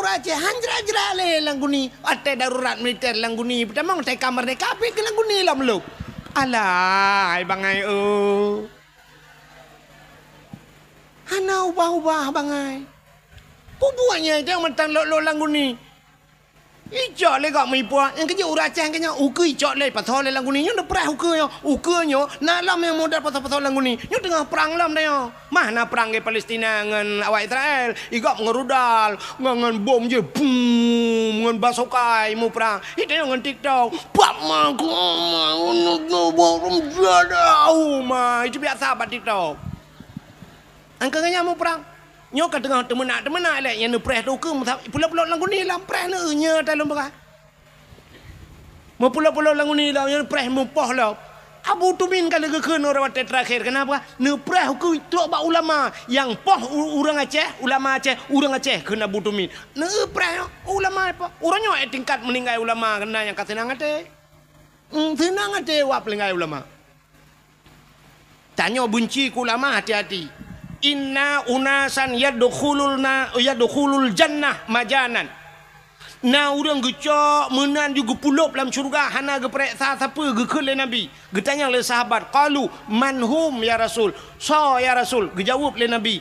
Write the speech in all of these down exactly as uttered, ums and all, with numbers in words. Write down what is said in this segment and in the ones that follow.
Ureuëng Aceh han jra-jra lé lam guni. Watée darurat militer lam guni, peutamong teuka meurdeka pih keu lam guni lom lom. Alah, hai bangai, oh. Hana ubah-ubah bangai. Peue buet nyan, teuh mantong lok-lok lam guni. Icok lé gob meuipuah, nyang keujeuet ureuëng Aceh keu nyan, ukeue icok lé, pasoe lé lam guni. Nyoe neupreh ukeue nyoe, ukeue nyoe na lom nyang model pasoe-pasoe lam guni. Nyoe teungoh prang lom tanyoe. Mah na prang di Palestina ngon awak Israel, i gob ngon rudal, ngon, ngon bom jih, bum, ngon basokai muprang. Itu ngon TikTok. Pak ma, ku ma, unu, unu, bom, jadah, uma. Itu biasa bak TikTok. Angka nyan muprang. Nyoe ka teungoh teumeunak-teumeunak lé, nyang neupreh tu ukeue meusa-, pulo-pulo lam guni lam preh neu nyoe talon peugah. Meupulo-pulo lam guni lom, nyang preh meupoh lom. Abu Tumin ka lheueh geukheun uroe watée teurakhir, kenapa? Neupreh ukeue trok bak ulama. Nyang poh u-, ureuëng Aceh, ulama Aceh, ureuëng Aceh kheun Abu Tumin. Neupreh ulama poh. Uroe nyoe eh tingkat meuninggai ulama keunan nyang ka seunang até. Hmm, seunang até wak peulinggai ulama. Tanyoe beunci keu ulama, hati-hati. Inna unasan yadkhulul na-, yadkhulul jannah majanan. Na ureuëng geucok meunan ju geupulop lam syeuruga hana geupareksa sapeue, geukheun lé Nabi. Geutanyong lé sahabat, qalu, "Man hum ya Rasul?" "Soe ya Rasul?" Geujaweueb lé Nabi,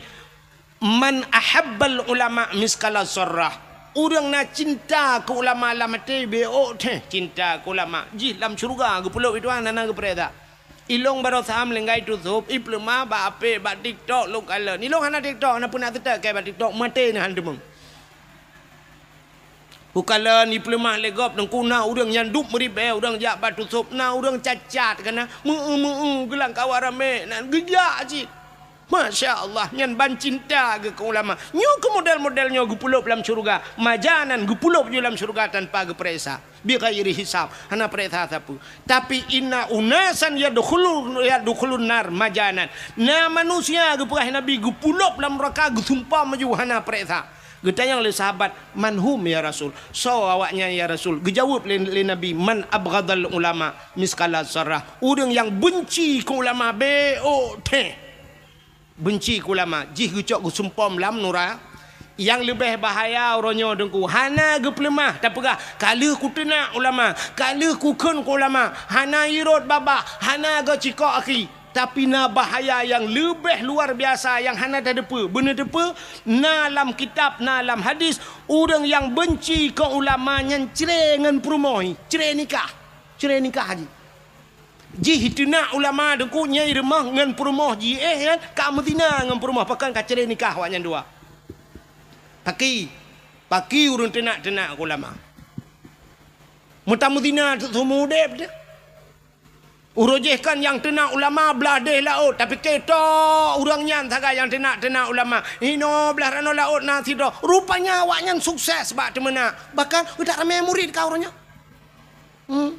"Man ahabbal ulama miskala zarrah." Ureuëng na cinta keu ulama lam até, beuôk teuh cinta keu ulama. Jih lam syeuruga geupulop itu hana geupareksa. Ilong baroe sam linggai tusôb, ipeuleumah bak apek, bak TikTok lôn kalon. Ilong hana TikTok, na peunak teutek keu bak TikTok, maté na han teumeung. Ukalon ipeuleumah lé gob teungku na ureuëng nyang dup meuribée, ureuëng jak bak tusôb, na ureuëng cacat kana, meu-eu-meu-eu geulang kawa ramé, na geujak cit. Masya Allah, nyan ban cinta geuh keu ulama. Nyoe keu model-model nyoe geupulop lam syeuruga. Majanan geupulop ju lam syeuruga tanpa geupareksa. Bighairi hisab, hana pareksa sapeue. Tapi inna unasan yadkhulu-, yadkhulun nar majanan. Na manusia geupeugah Nabi geupulop lam neuraka geusumpom ju hana pareksa. Geutanyong lé sahabat, "Man hum ya Rasul?" "Soe awaknyan ya Rasul?" Geujaweueb lé, lé Nabi, "Man abghadal ulama miskala zarrah." Ureuëng nyang beunci keu ulama beuôk teuh. Beunci keu ulama, jih geucok geusumpom lam nura. Nyang leubeh bahaya uroe nyoe teungku, hana geupeuleumah tapeugah, "Ka lheueh kuteunak ulama, ka lheueh kukheun keu ulama, hana irot babah, hana geucikok akhi." Tapi na bahaya nyang leubeh luar biasa nyang hana tateupeue. Beuneuteupeu, na lam kitab, na lam hadis, ureuëng nyang beunci keu ulama nyan cre ngon peurumoh, cre nikah. Cre nikah jih. Jih teunak ulama teungku nyang rumoh ngon peurumoh jih, eh, nyan ka meuzina ngon peurumoh, pakon ka cre nikah awaknyan dua. Paki, paki ureuëng teunak-teunak ulama. Meutameuzina seumeu udeb teuh. Uroe jih kan nyang teunak ulama blah deh laôt, tapi keutôk ureuëng nyan sagai nyang teunak-teunak ulama. Inoe blah ranoe laôt na sidroe. Rupanya awaknyan sukses bak teumeunak. Bahkan utak ramé murit ka uroe nyoe. Hmm.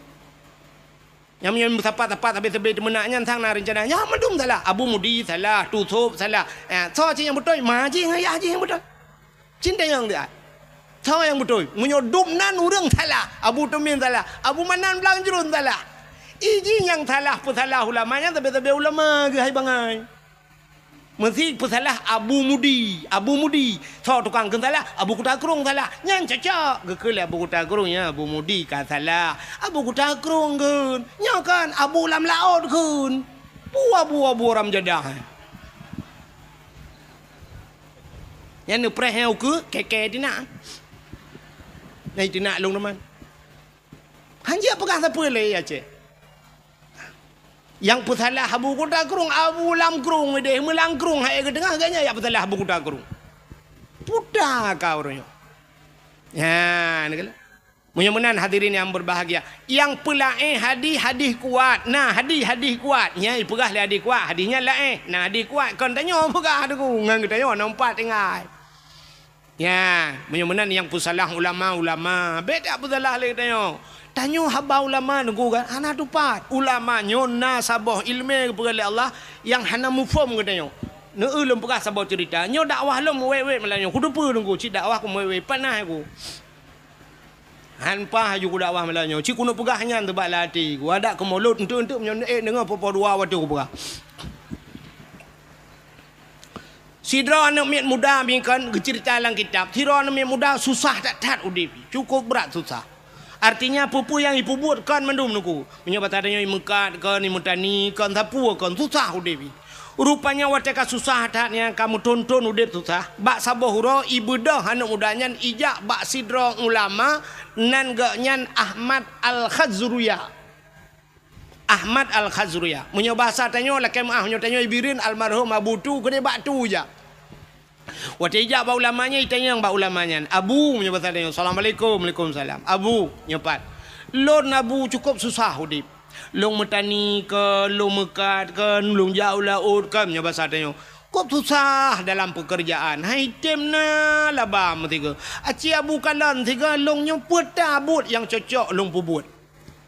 Nyang meunyoe meusapat-sapat sabe-sabe teumeunak nyan sang na reuncana. Nyan mandum salah. Abu Mudi salah, Tusôb salah. Eh, soe cit nyang beutôi? Ma jih ngon yah jih nyang beutôi. Cintanyong dia. Soe nyang beutôi? Meunyoe dum nan ureuëng salah, Abu Tumin salah, Abu Manan Blang Jruen salah. Iji nyang salah peusalah ulama nyan sabe-sabe ulama geuhai bangai. Meusi peusalah Abu Mudi, Abu Mudi. Soe tukang kheun salah? Abu Kuta Krueng salah. Nyan cocok. Geukheun lé Abu Kuta Krueng, "Ya, Abu Mudi ka salah. Abu Kuta Krueng kheun. Nyoe kan Abu lam laôt kheun." Bua-bua-bua ram jadah. Nyan neupreh nyang ukeue, keke tinak. Nah, tinak lôn teuma. Hanjeuet peugah sapeue lé Aceh. Nyang peusalah Abu Kuta Krueng, Abu Lam Krueng ideh, meulang krueng hai geuteungoh, geuhnyan nyang peusalah Abu Kuta Krueng. Puta ka ureuëng nyoe. Nyan keuh. Meunyoe meunan hadirin nyang berbahagia, nyang peulaén hadih, hadih kuat. Nah, hadih, hadih kuat. Nyan ipeugah lé hadih kuat, hadih nyan laén. Nah, hadih kuat kon tanyoe peugah teungku, ngon geutanyoe nompat tinggai. Nyan, meunyoe meunan nyang peusalah ulama, ulama. Bék tapeusalah lé geutanyoe. Tanyoe haba ulama teungku kan hana tupat. Ulama nyoe na saboh iéleumé geupeugah lé Allah nyang hana muphom geutanyoe. Neu-eu lôn peugah saboh ceurita. Nyoe dakwah lôn wét-wét malam nyoe. Kuteupeue teungku, cit dakwah ku wét-wét, panas ku. Han paih laju kudakwah malam nyoe. Cit keuneuk peugah nyan teuh bak lam até ku. Adak keu mulod, eunteuk-eunteuk meunyoe ék deungoe po-po dua watée kupeugah. Sidroe aneuk miet muda bingkon geuceurita lam kitab, sidroe aneuk miet muda susah that-that udeb, cukup brat susah. Artinya, peue-peue nyang jipeubuet kon mandum nuku. Meunyoe basa tanyoe imeukat kon, imeutani kon, sapeue kon, susah udeb. Rupanya watée ka susah that nyan, ka meuthon-thon udeb susah, bak saboh uroe ibeudôh aneuk muda nyan ijak bak sidroe ulama nan geuh nyan Ahmad Al-Khazruya. Ahmad Al-Khazruya. Meunyoe basa tanyoe lakée meuáh, meunyoe tanyoe Ibireuen almarhum Abu Tu keudeh bak Tu ijak. Watée ijak bak ulama nyan, itanyong bak ulama nyan, "Abu," meunyoe basa tanyoe, "Assalamualaikum." "Waalaikumsalam." "Abu," nyoe pat, "lôn Abu cukup susah udeb. Lôn meutani kon, lôn meukat kon, lôn jak u laôt kon," meunyoe basa tanyoe. "Kop susah dalam peukeurjaan, hai tem na laba meusigoe. Aci Abu kalon sigoe lôn nyoe peue ta buet nyang cocok lôn peubuet."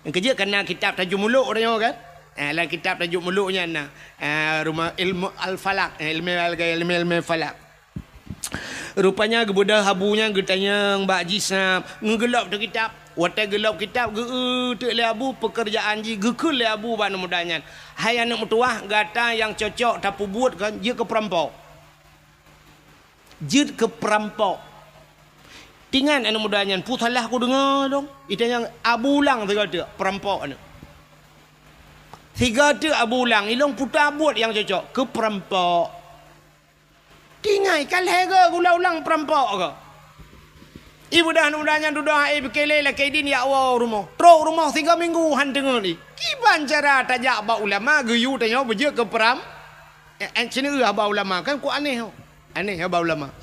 Nyang keujeuet ka na kitab Tajul Muluk tanyoe kan? Eh, lam kitab Tajul Muluk nyan na, eh, rumoh ilmu al-falak, eh, ilmu al-, ilmu, ilmu falak. Rupanya geubeudôh Abu nyan geutanyong bak jih snap, ngeugeulop teuh kitab. Watée geulop kitab, geu-eu teuk lé Abu peukeurjaan jih, geukheun lé Abu bak aneuk muda nyan, "Hai aneuk meutuwah, gata nyang cocok tapeubuet kon jeuet keu peurampok." Jeuet keu peurampok. Tingat aneuk muda nyan, peue salah kudeungoe lôn? Itanyong Abu ulang sigoe teuk, peurampok aneuk. Sigoe teuk Abu ulang, ilôn peue ta buet nyang cocok keu peurampok. Tingat, ka lhée goe geuulang-ulang peurampok goe. Ibeudôh aneuk muda nyan dudoe hai pike lé lakée idin jak woe u rumoh. Trok u rumoh sigoe minggu han teungeut i. Kiban cara tajak bak ulama geuyue tanyoe beujeuet keu peuram-, eh, eh, sineuk eu haba ulama kan ku aneh ho. Aneh haba ulama.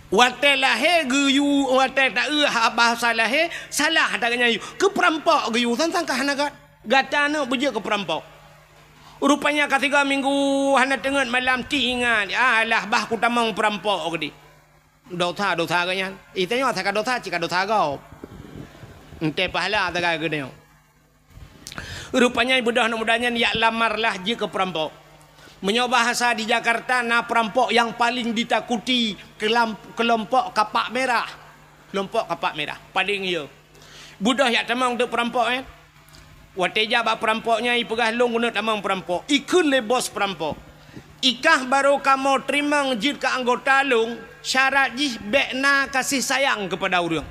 Watée lahé geuyue, watée taeu ha-, bahasa lahé, salah ata geuh nyan yue. Keu peurampok geuyue, sang-sang ka hana gat-, gata aneuk beujeuet keu peurampok. Rupanya ka tiga minggu hana teungeut malam ti ingat, "Alah, bah kutamong peurampok," geudi. Dosa-dosa geuh nyan. Itanyoe asai ka dosa, cit ka dosa gob. Entée pahala sagai geutanyoe. Rupanya ibeudôh aneuk muda nyan jak lamar lah jeuet keu peurampok. Meunyoe bahasa di Jakarta na peurampok nyang paleng ditakuti keulam-, keulompok kapak merah. Keulompok kapak merah, paleng yo. Beudôh jak tamong teuk peurampok nyan. Watée jak bak peurampok nyan ipeugah, "Lôn keuneuk tamong peurampok." Ikheun lé bos peurampok, "Ikah barô kamoe teurimong jeuet keu anggota lôn, syarat jih bék na gaséh sayang keupada ureuëng."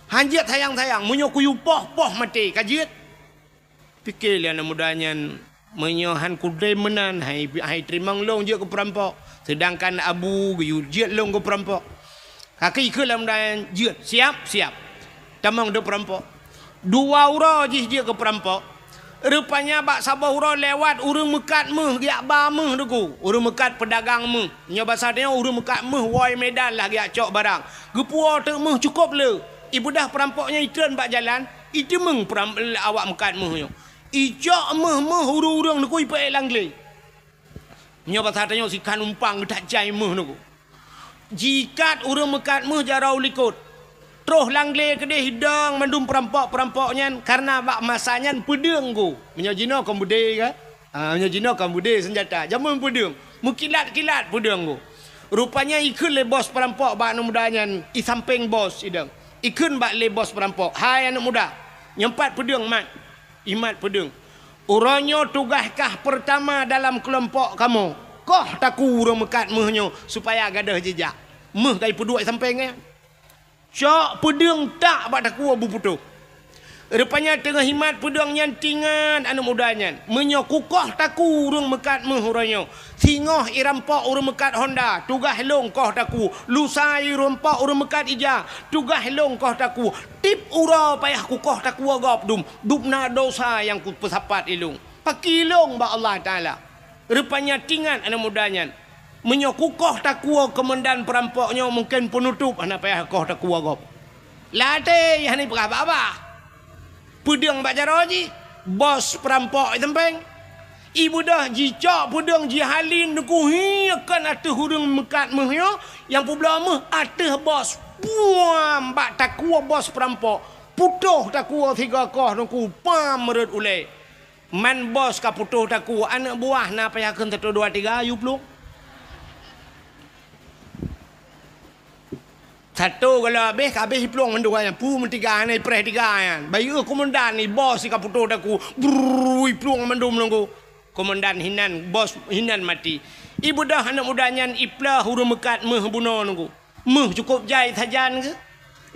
Han jeuet sayang-sayang, meunyoe kuyue poh-poh maté ka jeuet. Pike lé aneuk muda nyan, "Meunyoe han kudem meunan, hai, hai teurimong lôn jeuet keu peurampok, seudangkan Abu geuyue jeuet lôn keu peurampok." Ka keu ikheun lé aneuk muda nyan, "Jeuet, siap, siap." Tamong teuk peurampok. Dua uroe jih jeuet keu peurampok. Rupanya bak saboh uroe lewat ureuëng meukat méuh, geujak ba méuh teuk. Ureuëng meukat peudagang méuh. Nyoe basa tanyoe ureuëng meukat méuh woe Medan lah geujak cok barang. Geupuwoe teuk méuh cukôp le. Ibeudôh peurampok nyan itreun bak jalan, iteumeung peuram-, awak meukat méuh nyoe. Icok méuh-méuh ureuëng-ureuëng teuk ipeuék lam glé. Nyoe basa tanyoe sikhan umpang geutak jai méuh teuk. Jiikat ureuëng meukat méuh jaroe u likot. Troh lam glé keudeh idong mandum peurampok-peurampok nyan, kareuna bak masa nyan peudeueng go. Meunyoe jinoe kon beudé kan? Ah, meunyoe jinoe kon beudé seunjata. Jameun peudeueng. Meukilat-kilat peudeueng go. Rupanya ikheun lé bos peurampok bak aneuk muda nyan, i sampéng bos idong. Ikheun bak lé bos peurampok, "Hai aneuk muda, nyoe pat peudeueng mat." Imat peudeueng. "Uroe nyoe tugaih kah peurtama dalam keulompok kamoe. Koh takue ureuëng meukat méuh nyoe supaya gadôh jijak." Méuh ka ipeuduek sampéng nyan. Cok peudeueng tak bak takue beuputôh. Rupanya teungoh imat peudeueng nyan tingat aneuk muda nyan, "Meunyoe kukoh takue ureuëng meukat méuh uroe nyoe, singoh irampok ureuëng meukat honda, tugaih lôn koh takue. Lusa irampok ureuëng meukat ija, tugaih lôn koh takue. Tiep uroe payah kukoh takue gob dum, dum na dosa nyang kupeusapat ilôn. Pakri lôn bak Allah Taala." Rupanya tingat aneuk muda nyan, "Meunyoe kukoh takue keumandan peurampok nyoe, mungken peunutôp hana payah koh takue gob." Latée hana ipeugah babah. Peudeueng bak jaroe jih, bos peurampok i sampéng. Ibeudôh jicok peudeueng jihalin teuk hi kon ateueh ureuëng meukat méuh nyoe, nyang peubloe méuh ateueh bos. Puam bak takue bos peurampok. Putôh takue sigoe koh teuk, pam rhot ulée. Man bos ka putôh takue, aneuk buah na payah kheun satu dua tiga yue plueng. Satu kalau habéh, ka habéh iplueng mandum nyan. Pu meutiga nyan, ipreh tiga nyan. Bayeue komandan ni bos ka putôh takue. Brrrr, iplueng mandum nunggu. Komandan hinan, bos hinan mati. Ibeudôh aneuk muda nyan iplôh ureuëng meukat méuh bunoe nunggu. Méuh cukôp jai sajan geuh.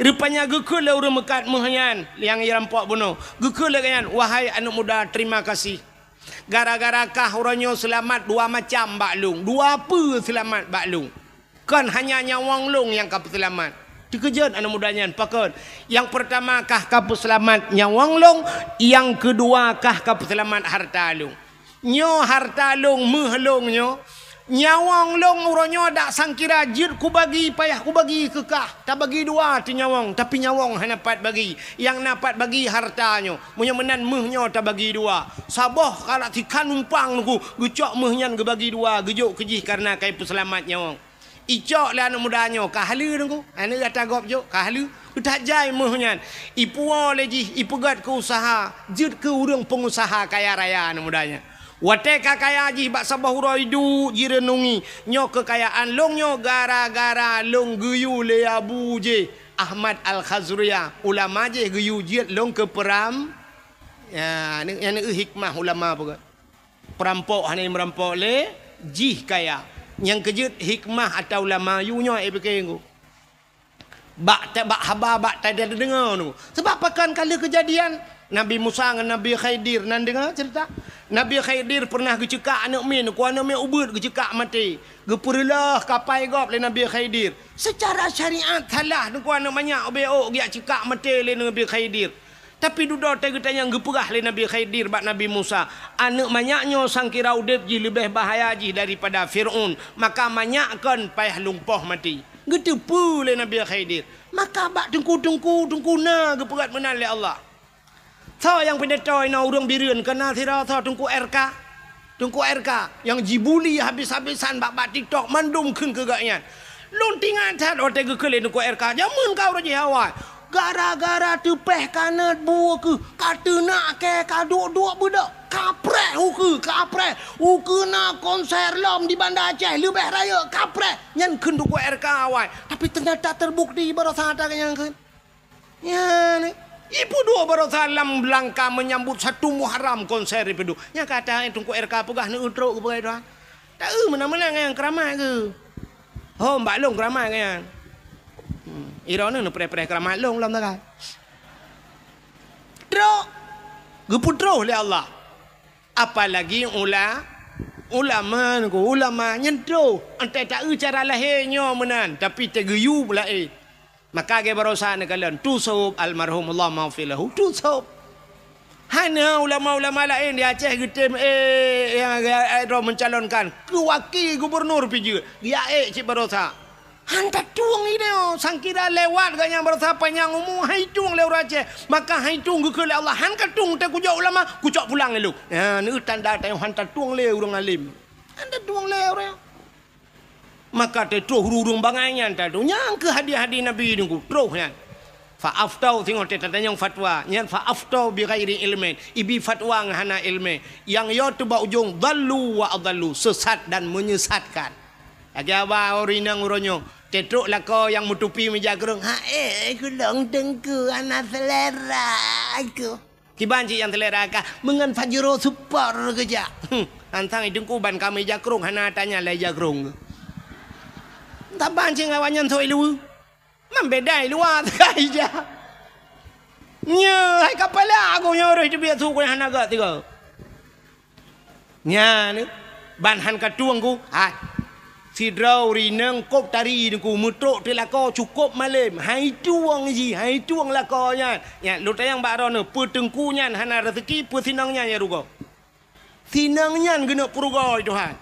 Rupanya geukheun lé ureuëng meukat méuh nyan nyang irampok bunoe. Geukheun lé geuhnyan, "Wahai aneuk muda, terima kasih. Gara-gara kah uroe nyoe seulamat dua macam bak lôn. Dua peue seulamat bak lôn. Kon hanya nyawöng lôn nyang ka peuseulamat." Teukeujot aneuk muda nyan, "Pakon?" "Nyang peurtama kah ka peuseulamat nyawöng lôn, nyang keudua kah ka peuseulamat hareuta lôn." "Nyoe hareuta lôn, méuh lôn nyoe. Nyawöng lôn uroe nyoe dak sangkira jeuet kubagi, payah kubagi keu kah. Tabagi dua teuh nyawöng, tapi nyawöng hana pat bagi. Nyang na pat bagi hareuta nyoe. Meunyoe meunan méuh nyoe tabagi dua. Saboh kalak tikhan numpang nunggu, geucok méuh nyan geubagi dua, geujok keu jih kareuna ka ipeuseulamat nyawöng." Icok lé aneuk muda nyoe, ka haleue nunggu. Aneuk gata gob jok, ka haleue. That jai méuh nyan. Ipuwoe lé jih, ipeugét keu useuha, jeuet keu ureuëng peungusaha kaya raya aneuk muda nyan. Watée ka kaya jih bak saboh uroe iduek jireunungi, "Nyoe keukayaan lôn nyoe gara-gara lôn geuyue lé abu jih, Ahmad Al-Khazruya, ulama jih geuyue jeuet lôn keu peuram." Ya, nyan hikmah ulama peugah. Peurampok hana meurampok lé jih kaya. Nyang keujeuet hikmah ata ulama yue nyoe, eh, pike ngu. Bak ta-, bak haba, bak ta-, tadeungoe nyoe. Sabab pakon ka lheueh keujadian Nabi Musa ngon Nabi Khidir, na deungoe ceurita? Nabi Khidir peureunah geuceukak aneuk miet, ku aneuk miet ubeuet geuceukak maté. Geupeureuloh kapai gob lé Nabi Khidir. Seucara syariat salah, ku aneuk manyak ubé ôk geujak ceukak maté lé Nabi Khidir. Tapi dudoe teuh geutanyong geupeugah lé Nabi Khidir bak Nabi Musa, "Aneuk manyak nyoe sangkira udeb jih leubeh bahaya jih daripada Fir'aun, maka manyak kon payah lumpoh maté." Geuteupeue lé Nabi Khidir. Maka bak teungku-teungku, teungku na geupeugét meunan lé Allah. Soe nyang pidato inoe ureuëng Bireuen, keu na sidroe soe Teungku R K? Teungku R K nyang jibuli habis-habisan bak, bak TikTok, mandum kheun keu gobnyan. Lôn teuingat that watée geukheun lé Teungku R K, jameun ka uroe jih awai. Gara-gara teupeh kanot buet keuh, ka teunak kée, ka duek-duek beudôk, kapreh ukeue, kapreh. Ukeue na konser lom di Banda Aceh, leubeh rayeuk, kapreh. Nyan kheun Teungku R K awai. Tapi teunyata teubukti baroesa ata nyang kheun. Nyan, ipeuduek baroesa lam langka meunyambut satu Muharram konser ipeuduek. Nyang kata Teungku R K peugah neueu trok keu peugah Tuhan. Taeu meunan-meunan ngon keuramat keuh. Hom bak lôn keuramat ngon nyan. Hmm, iroe neupreh-preh keuramat lôn lom tagai. Trok. Geupeutroh lé Allah. Apalagi ula-, ulama, ulama nyan troh. Entah taeu cara lahé nyoe meunan, tapi teugeuyue laén. Maka lagée baroesa neukalon, Tusop almarhum, Allah maghfir lahu, Tusop. Hana ulama-ulama laén di Aceh geutem, eh, nyang, eh, droe mencalonkan keu wakil gubernur pih jeuet, geujak ék cit baroesa. Han tatueng idéh, sangkira lewat gobnyan baroesa panyang umu, han itueng lé ureuëng Aceh. Maka han itueng geukheun lé Allah, han katueng teuh kujok ulama, kucok pulang lé lôn. Nyan, neu tanda tanyoe han tatueng lé ureuëng alim. Han tatueng lé ureuëng. Maka teutroh ureuëng bangai nyan tadu. Nyang keuh hadis-hadis Nabi nunggu troh nyan. Fa aftau, singoh teutatanyong fatwa. Nyan fa aftau bi ghairi ilmin. Ibi fatwa ngon hana ilmi. Nyang yo teuh bak ujong, dhallu wa adhallu, sesat dan menyesatkan. Lagée haba ureuëng inong uroe nyoe, teutrok lakoe nyang meutupi meujakrong, "Hai, kulong teungku, hana selera aku." Kiban cit nyang selera kah, meungon Pajero Sport geujak. Hmm, antang i teungku ban ka meujakrong, hana tanya lé jakrong. Taban cit awaknyan soi luweue. Man beda i luwa teuka ija. Nyoe hai kapala aku nyoe roh teubiet su ku hana gak tiga. Nyan, ban han katueng ku, hai. Sidroe ureuëng inong kop tari nungku meutrok teuh lakoe cukop malem, han itueng jih, han itueng lakoe nyan. Nyan, lôn tanyong bak droeneuh, peue teungku nyan hana raseuki, peue sinong nyan nyang rugoe? Sinong nyan geuneuk peurugoe Tuhan.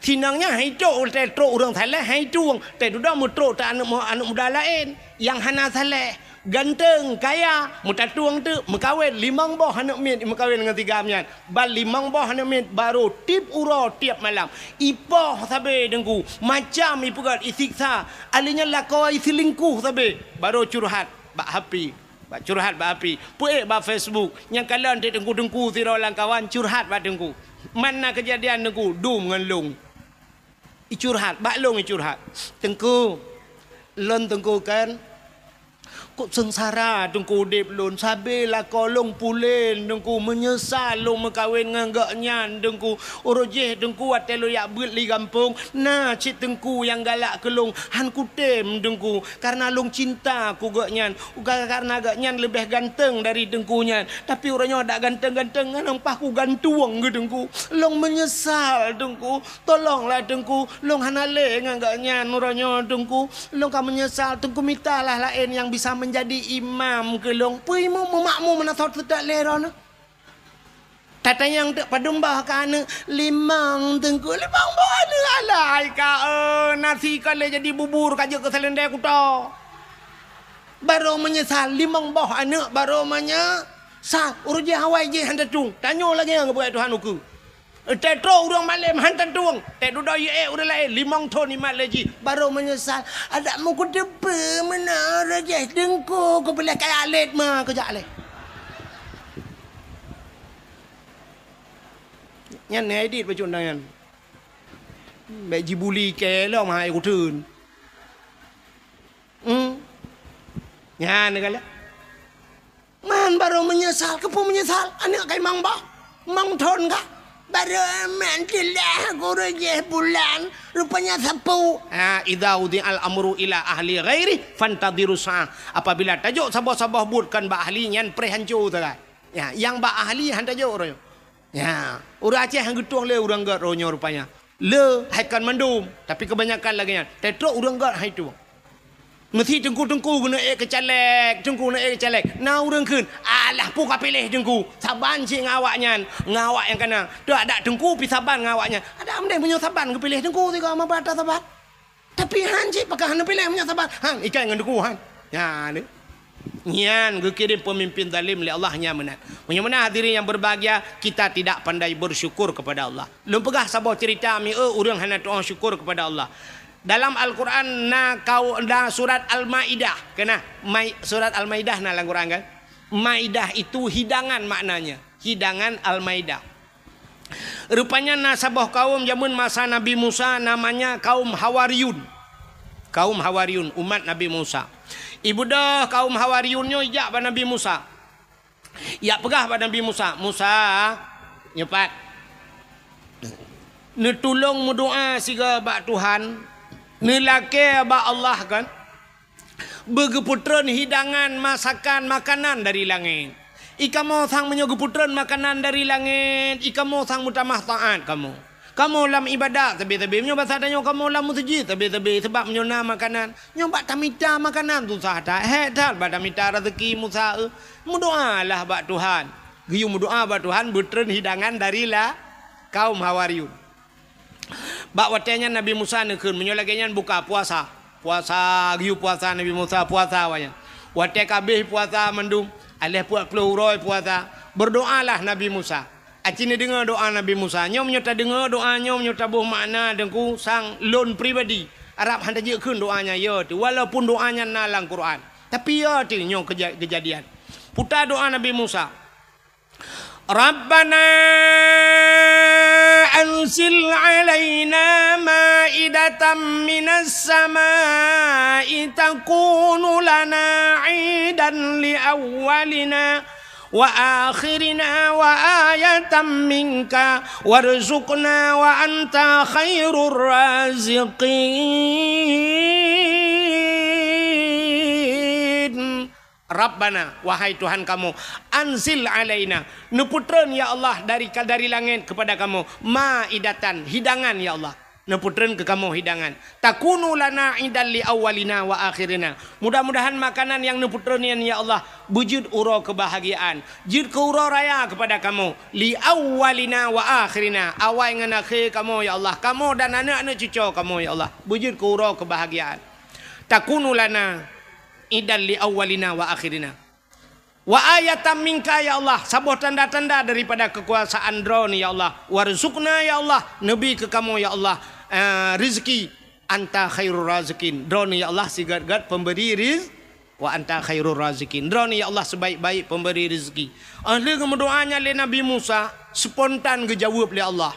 Sinong nyan han itueng, teutrok ureuëng saleh han itueng, teududoe meutrok teuh aneuk mu-, aneuk muda laén nyang hana saleh. Ganteng, kaya, meutatueng teuk, meukawen, limong boh aneuk miet meukawen ngon si Gam nyan. Ban limong boh aneuk miet barô tiep uroe tiep malam. Ipoh sabe teungku, macam ipeugét isiksa. Ahli nyan lakoe iseulingkuh sabe, barô curhat bak H P. Bak curhat bak H P. Peuék bak Facebook. Nyang kalon teuk teungku-teungku sidroe lam kawan curhat bak teungku. Man na keujadian teungku, dum ngon lôn. Icurhat, bak lôn icurhat. "Teungku, lôn teungku kan, Kok seungsara Teungku udép lôn, sabé lakoe lôn pulen Teungku, meunyeusal lôn meukawen ngon gobnyan Teungku. Uroe jéh Teungku watée lôn jak beuet li gampông, na cit Teungku nyang galak keu lôn, han kutem Teungku, kareuna lôn cinta keu gobnyan. Bukan kareuna gobnyan leubeh ganteng dari Teungku nyan, tapi uroe nyoe dak ganteng-ganteng, ngon ampah kugantueng keu Teungku. Lôn meunyeusal Teungku. Tolonglah Teungku, lôn hana lé ngon gobnyan uroe nyoe Teungku. Lôn ka meunyeusal Teungku, mitalah laén nyang bisa meunjadi imam keu lôn. Peue imum meumakmum meunan soe teudak lé droeneuh. Tatanyong teuk padum boh ka aneuëk, limong Teungku, limong boh aneuëk alai ka, eh, nasi ka lé jadi bubur ka jeuet keu seulendé kuto. Barô meunyeusal, limong boh aneuëk barô meunyeusal. Uroe jéh awai jéh han tatueng. Tanyoe lagée nyang geupeugah Tuhan ukeue. Teutroh ureuëng malém han tatueng, teududoe yue ureuëng laén limong thon imat lé jih, barô meunyeusal. Adak meukeuteupeue meunan rajah Teungku, kupiléh kaya lét ma keujak lé. Nyan hai dit bacut tangan. Bék jibuli kée lom hai kuteun. Hmm. Nyan galak. Man barô meunyeusal, keupeue meunyeusal? Aneuëk ka limong boh, limong thon ka. Barô man teulah guru jih bulan, rupanya sapeue. Ha, idza wudi'al amru ila ahli ghairi fantadhiru sa'ah. Apabila tajok saboh-saboh buet kon bak ahli nyan preh hanco sagai. Ya, nyang bak ahli han tajok uroe nyoe. Ya, ureuëng Aceh han geutueng lé ureuëng gét uroe nyoe rupanya. Le hai kon mandum, tapi kebanyakan lagée nyan. Teutroh ureuëng gét hai tueng. Meusi teungku-teungku geuneuk ék keu caleg, teungku geuneuk ék keu caleg. Na ureuëng kheun, "Alah peue ka piléh teungku, saban cit ngon awak nyan, ngon awak nyang kana. Teuh adak teungku pi saban ngon awak nyan." Adak meudeh meunyoe saban geupiléh teungku sigoe meuba ata saban. Tapi han cit pakon hana piléh meunyoe saban. Han ikai ngon teungku han. Nyan lé. Nyan geukirém peumimpén zalim lé Allah nyan meunan. Meunyoe meunan hadirin yang berbahagia, kita tidak pandai bersyukur kepada Allah. Lôn peugah saboh cerita mieu ureuëng hana tuoh syukur kepada Allah. Dalam Al-Quran na kau na surat Al-Maidah. Kena Mai, surat Al-Maidah na lam Quran kan? Maidah itu hidangan maknanya. Hidangan Al-Maidah. Rupanya na saboh kaum jameun masa Nabi Musa namanya kaum Hawariyun. Kaum Hawariyun, umat Nabi Musa. Ibudoh kaum Hawariyun nyoe ijak bak Nabi Musa. Ijak peugah bak Nabi Musa, "Musa, nyoe pat. Neutulông meudoa sigoe bak Tuhan, neulakée bak Allah kan." Beugeupeutrön hidangan masakan makanan dari langét. I kamoe sang meunyoe geupeutreun makanan dari langét, i kamoe sang meutamah taát kamoe. Kamoe lam iébadat sabe-sabe, meunyoe basa tanyoe kamoe lam meuseujid sabe-sabe, sabab meunyoe na makanan, nyoe bak tamita makanan susah that, hék that bak tamita raseuki Musa, eh. Meudoalah bak Tuhan. Geuyue meudoa bak Tuhan beutreun hidangan dari la-, kaum Hawariyun. Bak watée nyan Nabi Musa neukheun, meunyoe lagée nyan buka puasa. Puasa, geuyue puasa Nabi Musa, puasa awaknyan. Watée ka abéh puasa mandum, aléh peuet ploh uroe puasa, berdoalah Nabi Musa. Aci neudeungoe doa Nabi Musa. Nyoe meunyoe tadeungoe doa nyoe, meunyoe taboh makna teungku sang lôn pribadi, Arab han tajeuet kheun doa nyan yo teuh, walaupun doa nyan na lam Quran. Tapi yo teuh nyoe keja-, keujadian. Puta doa Nabi Musa. Rabbana anzil alaina maidatan minas samai takunu lana idan li awwalina wa akhirina wa ayatan minka warzuqna wa anta khairur raziqin. Rabbana, wahai Tuhan kamoe, anzil alaina, neupeutreun ya Allah dari ka-, dari langét keupada kamoe, maidatan, hidangan ya Allah. Neupeutreun keu kamoe hidangan. Takunu lana idan li awwalina wa akhirina. Mudah-mudahan makanan nyang neupeutreun nyan ya Allah beujeuet uroe keubahgiaan, jeuet keu uroe raya keupada kamoe, li awwalina wa akhirina, awai ngon akhé kamoe ya Allah, kamoe dan aneuëk-aneuëk cucoe kamoe ya Allah, beujeuet keu uroe keubahgiaan. Takunu lana idan li awwalina wa akhirina. Wa ayatan minka ya Allah, saboh tanda-tanda daripada keukuasaan Droeneuh ya Allah. Warzuqna ya Allah, neubi keu kamoe ya Allah, eh, rezeki. Anta khairur raziqin. Droeneuh ya Allah sigét-gét pemberi riz-, wa anta khairur raziqin. Droeneuh ya Allah sebaik-baik pemberi rezeki. Óh lheueh geumeudoa nyan lé Nabi Musa, spontan geujaweueb lé Allah.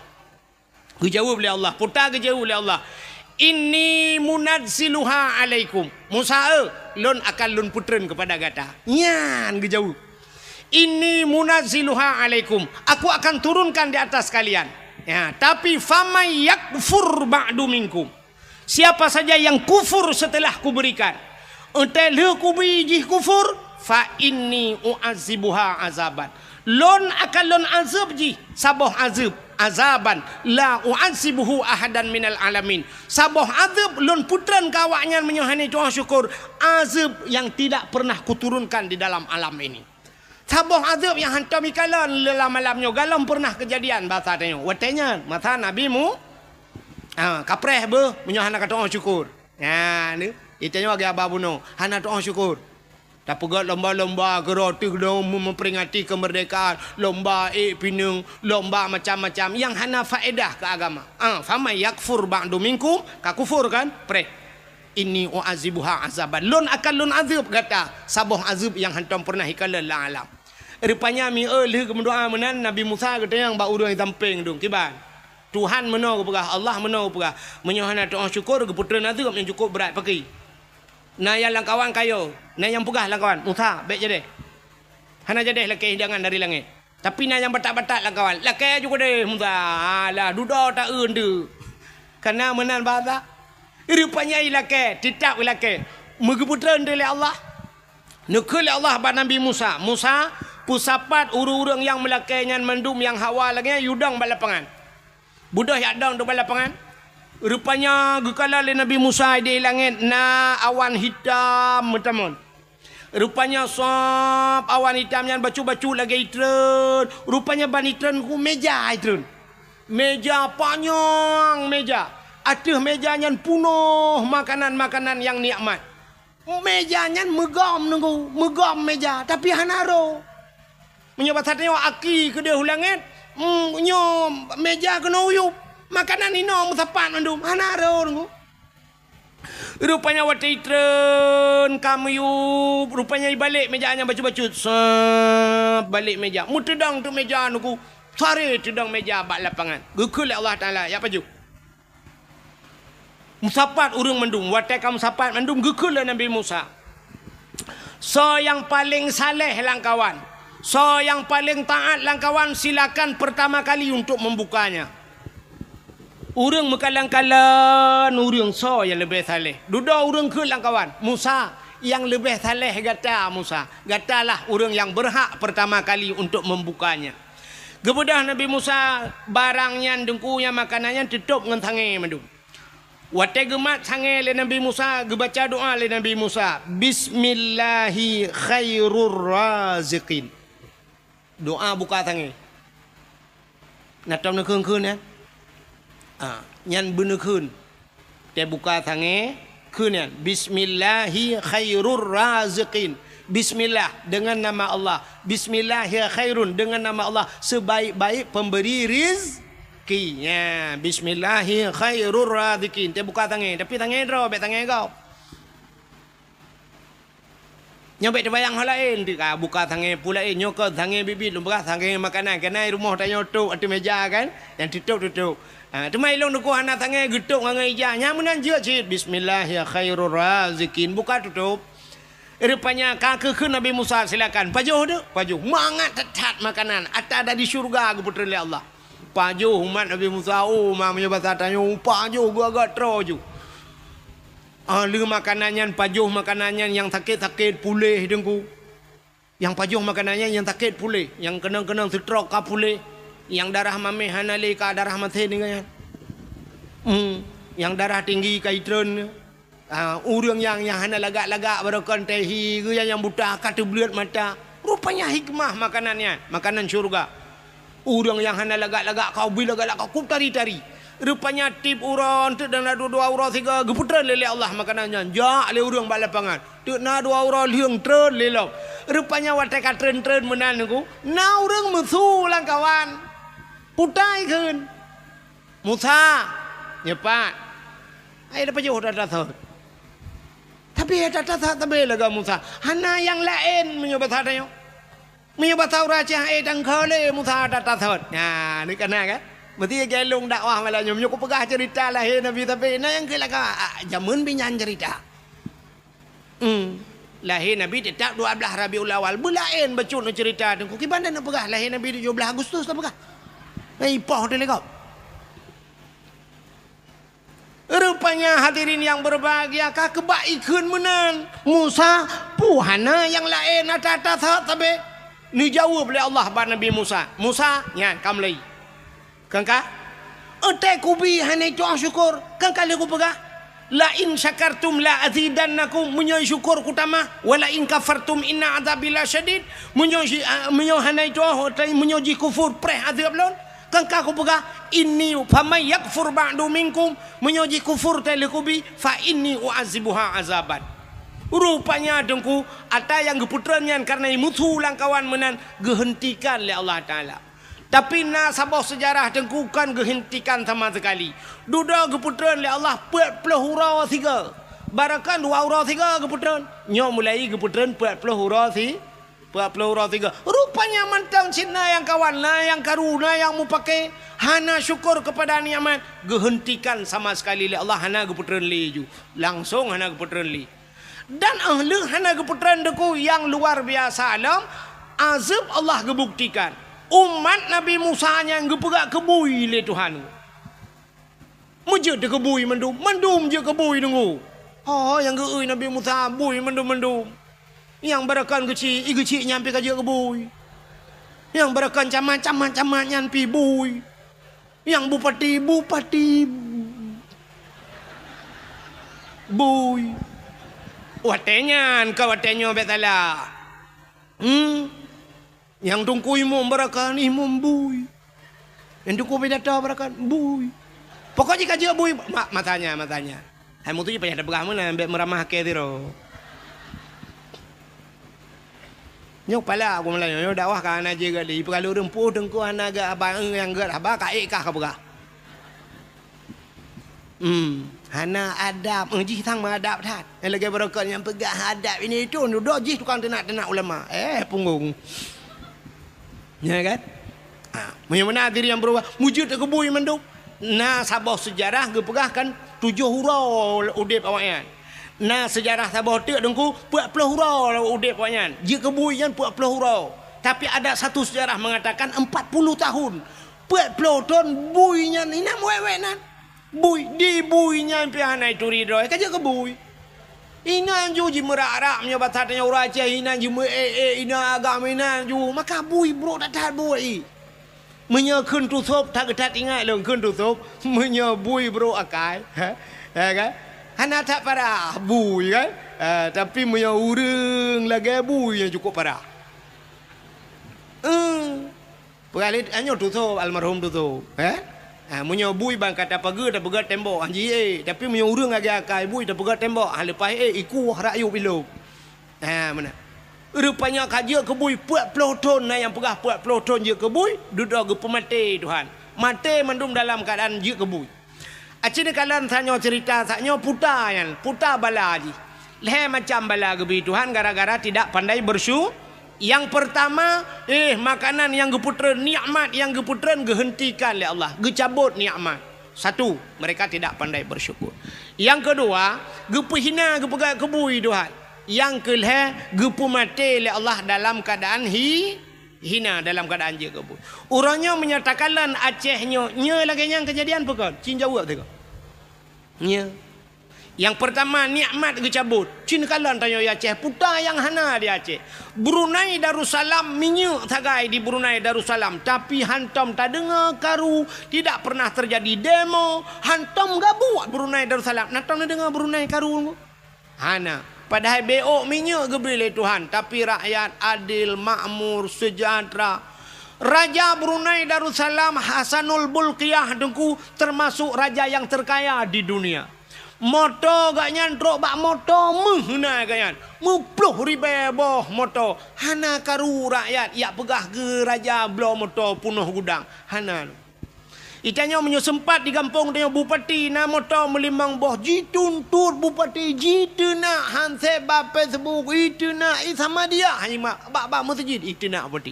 Geujaweueb lé Allah, puta geujaweueb lé Allah. "Inni munazziluha alaikum." "Musa, eh, lôn akan lôn peutreun keupada gata." Nyan geujaweueb. "Inni munazziluha alaikum." Aku akan turunkan di atas kalian. Ya, tapi, "Faman yakfur ba'du minkum." Siapa saja yang kufur setelah kuberikan, entah lheueh kubi jih kufur, "Fa inni u'azibuha azaban." Lôn akan lôn azeueb jih saboh azeueb, "azaban la u'azibuhu ahadan minal alamin." Saboh azeueb lôn peutreun keu awaknyan meunyoe hana tu'oh syukur, azeueb yang tidak pernah kuturunkan di dalam alam ini. Saboh azeueb nyang hantom ikalon lam alam nyoe, galom pernah keujadian basa tanyoe. Watée nyan, masa Nabi Mu-, ha, kapreh beuh meunyoe hana katu'oh syukur. Ha, ni, itanyoe lagée haba bunoe, hana tu'oh syukur. Tapeugét lomba-lomba keureuh teuh dong meuperingati keumeurdekaan, lomba ék pineung, lomba macam-macam nyang hana faedah keu agama. Ah, "Faman yakfur ba'du minkum," ka kufur kan? Preh. "Inni u'azibuha azaban." Lôn akan lôn azeueb gata saboh azeueb nyang hantom pernah ikalon lam alam. Rupanya mieu lheueh geumeudoa meunan, Nabi Musa geutanyong bak ureuëng di sampéng dong, "Kiban? Tuhan meunoe geupeugah, Allah meunoe geupeugah, meunyoe hana tu'oh syukur, geupeutreun azeueb nyang cukôp brat." Pakri? Na nyang lamkawan kayo, na nyang peugah lamkawan, "Musa, bék jadeh. Hana jadeh lakée hidangan dari langét." Tapi na nyang batat-batat lamkawan, "Lakée ju keudeh, Musa. Alah, dudoe taeu deuh." Kana meunan basa. Rupanya ilakée, teutab ilakée. Meugeupeutreun lé Allah. Neukheun lé Allah bak Nabi Musa, "Musa, peusapat ureuëng-ureuëng nyang meulakée nyan mandum nyang hawa lagée nyan, yue dong bak lapangan." Beudôh jak dong teuk bak lapangan. Rupanya geukalon lé Nabi Musa di langét na awan hitam meutamon. Rupanya sab awan hitam nyan bacut-bacut lagée itreun. Rupanya ban itreun ku méja itreun. Méja panyang méja. Ateueh méja nyan punoh makanan-makanan nyang nikmat. Méja nyan meugom nunggu, meugom méja, tapi hana roh. Meunyoe basa tanyoe aki keudeh u langét, mm, nyoe méja keunoe uyueb, makanan inoe meusapat mandum, hana roh nunggu. Rupanya watée itreun ka miyueb, rupanya ibalek méja nyan bacut-bacut, sab balek méja. Meuteudong teuk méja nunggu, saré teudong méja bak lapangan. Geukheun lé Allah Taala, "Jak pajoh." Meusapat ureuëng mandum, watée ka meusapat mandum geukheun lé Nabi Musa, "Soe nyang paleng saleh lamkawan, soe nyang paleng taát lamkawan, silakan pertama kali untuk membukanya." Ureuëng meukalon-kalon ureuëng soe nyang leubeh saleh. Dudoe ureuëng kheun lamkawan, "Musa, nyang leubeh saleh gata, Musa. Gatalah ureuëng nyang berhak pertama kali untuk membukanya." Geubeudôh Nabi Musa barang nyan, deungku, nyang makanan nyan teutôb ngon sangé mandum. Watée geumat sangé lé Nabi Musa, geubaca doá lé Nabi Musa, "Bismillahi khairur raziqin." Doá buka sangé. Na tom neukheun-kheun nyan? Ah, nyan beuneukheun. Teubuka sangé, kheun nyan, "Bismillahi khairur raziqin." Bismillah, dengan nama Allah. "Bismillahi khairun," dengan nama Allah, sebaik-baik pemberi rizki. Nya, "Bismillahi khairur raziqin." Teubuka sangé, tapi sangé droe, bék sangé gob. Nyoe bék teubayang ho laén, teuka buka sangé peue laén, nyoe kon sangé biet-biet lôn peugah, sangé makanan, keunan rumoh tanyoe tôb ateueh méja kan, nyang teutôb-teutôb. Ha, teuma ilôn teungku hana sangé geutôb ngon ija, nyang meunan jeuet cit, "Bismillahi khairur raziqin," buka tutôb. Rupanya ka geukheun Nabi Musa, "Silakan, pajoh deuh." Pajoh, mangat that-that makanan, ata dari syeuruga geupeutreun lé Allah. Pajoh umat Nabi Musa, oh, ma meunyoe basa tanyoe, pajoh geuagak troe ju. Ah, lheueh makanan nyan, pajoh makanan nyan, nyang sakét-sakét puléh, Teungku. Nyang pajoh makanan nyan, nyang sakét puléh, nyang keunong-keunong seutrok ka puléh, nyang darah mamèh hana lé ka darah maté nyan. Hmm, nyang darah tinggi ka itreun. Ah, ureuëng nyang, nyang hana lagak-lagak barokon teuh hi, geu nyang, nyang buta ka teubleuet mata. Rupanya hikmah makanan nyan, makanan syeuruga. Ureuëng nyang hana lagak-lagak ka ubit lagak-lagak ka tari-tari. Rupanya tiep uroe teuk na dua-dua uroe sigoe geupeutreun lé, lé Allah makanan nyan. Jak lé ureuëng bak lapangan. Teuk na dua uroe lheueng treun lé lom. Rupanya watèe ka treun-treun meunan Teungku, na ureuëng meusu lamkawan. Putai kheun. Musa, nyoe pat. Hai, dah pajoh ata-ata sot. Tapi ata-ata sot sabe lagak Musa. Hana nyang laén meunyoe basa tanyoe. Meunyoe basa ureuëng Aceh, hai, tangkho lé Musa ata-ata sot. Nah, ni kana kan? Meusti galong dakwah malam nyoe. Meunyoe kupeugah cerita lahé Nabi, tapi na nyang keu laka, ah, jameun binyan cerita. Hmm. Lahé Nabi teutap dua blaih Rabiul Awal. Beulaén bacut neucerita teungku. Kiban dan neupeugah lahé Nabi tujoh blaih Agustus tapeugah. Na ipoh teuh lé gob. Rupanya hadirin yang berbahagia, ka keubak ikheun meunan. Musa, peue hana nyang laén ata-ata that sabe? Neujaweueb lé Allah bak Nabi Musa, "Musa, nyan ka meulai. Kan ka? Eutai kubi hana tu'oh syukur, kan ka lheueh kupeugah, 'La in syakartum la azidannakum,' meunyoe syukur kutamah, 'wa la in kafartum inna adzabi lasyadid,' meunyoe si-, a, meunyoe hana tu'oh, eutai meunyoe jih kufur, preh azeueb lôn. Kan ka kupeugah, 'Inni faman yakfur ba'du minkum,' meunyoe jih kufur tai lheueh kubi, 'fa inni u'adzibuha azaban.'" Rupanya teungku, ata nyang geupeutreun nyan kareuna imusu lam kawan meunan geuheuntikan lé Allah Taala. Tapi na saboh seujarah teungku kon geuheuntikan sama seukali. Dudoe geupeutreun lé Allah peuet ploh uroe sigoe. Barokon dua uroe sigoe geupeutreun. Nyoe mulai geupeutreun peuet ploh uroe si-, peuet ploh uroe sigoe. Rupanya mantong cit na nyang kawan, na nyang karu, na nyang mupake, hana syukur keupada nikmat, geuheuntikan sama seukali lé Allah, hana geupeutreun lé ju. Langsong hana geupeutreun lé. Dan óh lheueh hana geupeutreun teungku nyang luar biasa lom, azeueb Allah geubuktikan. Umat Nabi Musa nyan geupeugah keu bui lé Tuhan. Meujeuet teuh keu bui mandum, mandum jeuet keu bui teungku. Ho nyang geu-eu Nabi Musa bui mandum-mandum. Nyang barokon geuchik, i geuchik nyan pih ka jeuet keu bui. Nyang barokon camat, camat, camat nyan pih bui. Nyang bupati, bupati bui. Watée nyan ka watée nyoe bék salah. Hmm. Nyang teungku imum barokon, imum bui. Nyang teungku pidato barokon, bui. Pokok jih ka jeuet bui, ma-, masanya, masanya. Hai mutu jih payah tapeugah meunan, bék meuramah kée sidroe. Nyoe pala aku mulai nyoe dakwah ka hana jeuet gét lé. Ipeugah lôn ureuëng peue teungku hana gét haba, nyang gét haba ka ék kah ka peugah. Hmm, hana adab. Eh, jih sang meuadab that. Nyang lagée barokon nyang peugah adab ini itu, dudoe jih tukang teunak-teunak ulama. Eh, punggong. Ya kan? Ha, meunyoe meunan diri nyang beurubah, mujud keu bui mandum. Na saboh seujarah geupeugah kan tujoh uroe udeb awaknyan. Na seujarah saboh teuk teungku peuet ploh uroe udeb awaknyan. Jeuet keu bui nyan peuet ploh uroe. Tapi ada satu seujarah mengatakan empat puluh tahun. Peuet ploh thon bui nyan inam wék-wék nan. Bui, di bui nyan pih hana ituri droe, ka jeuet keu bui. Inan ju jimeurak-rak meunyoe basa tanyoe ureuëng Aceh, inan jimeuék-ék, inan agam inan ju, maka bui brok that-that bui. Meunyoe kheun tusôb that geutat ingat lôn kheun tusôb, meunyoe bui brok akai, ha, ya kan? Hana that parah bui kan? Ha, tapi meunyoe ureuëng lagée bui nyang cukup parah. Eh. Peugah lé nyoe tusôb, almarhum tusôb, eh? Ha, meunyoe bui ban ka tapeugah, tapeugah tembok, han jih ék. Tapi meunyoe ureuëng lagée akai bui tapeugah tembok, han leupah ék, ikueh rakyueb ilôb. Ha, meunan. Rupanya ka jeuet keu bui peuet ploh thon, na nyang peugah peuet ploh thon jeuet keu bui, dudoe geupeumaté Tuhan. Maté mandum dalam keuadaan jeuet keu bui. Aci neukalon tanyoe cerita saat nyoe puta nyan, puta bala jih. Lhée macam bala geubri Tuhan gara-gara tidak pandai bersyu-, yang pertama, eh, makanan nyang geupeutreun, nikmat nyang geupeutreun geuhentikan lé Allah, geucabot nikmat. Satu, mereka tidak pandai bersyukur. Yang kedua, geupeuhina, geupeugah keu bui Tuhan. Yang keulhée, geupeumaté lé Allah dalam keadaan hi-, hina dalam keadaan jeuet keu bui. Uroe nyoe meunyoe takalon Aceh nyoe, nyoe lagée nyan keujadian peue kon? Cit jaweueb teuh kon. Nyoe. Nyang peurtama, nikmat geucabot. Cit kalon tanyoe di Aceh, puta nyang hana di Aceh. Brunei Darussalam, minyeuk sagai di Brunei Darussalam, tapi hantom tadeungoe karu, tidak pernah terjadi demo, hantom gabuek Brunei Darussalam. Na tom neudeungoe Brunei karu? Hana. Padahai B O minyeuk geubri lé Tuhan, tapi rakyat adil, makmur, sejahtera. Raja Brunei Darussalam Hasanul Bolkiah Teungku termasuk raja nyang terkaya di dunia. Moto gobnyan trok bak moto meuh na gobnyan. Meuploh ribée boh moto. Hana karu rakyat jak peugah keu raja bloe moto peunoh gudang. Hana. Di tanyoe meunyoe seumpat di gampông tanyoe bupati na moto meulimong boh, jituntot bupati, jiteunak handset bak Facebook, iteunak i Samadiyah, hana bak-bak meuseujid iteunak bupati.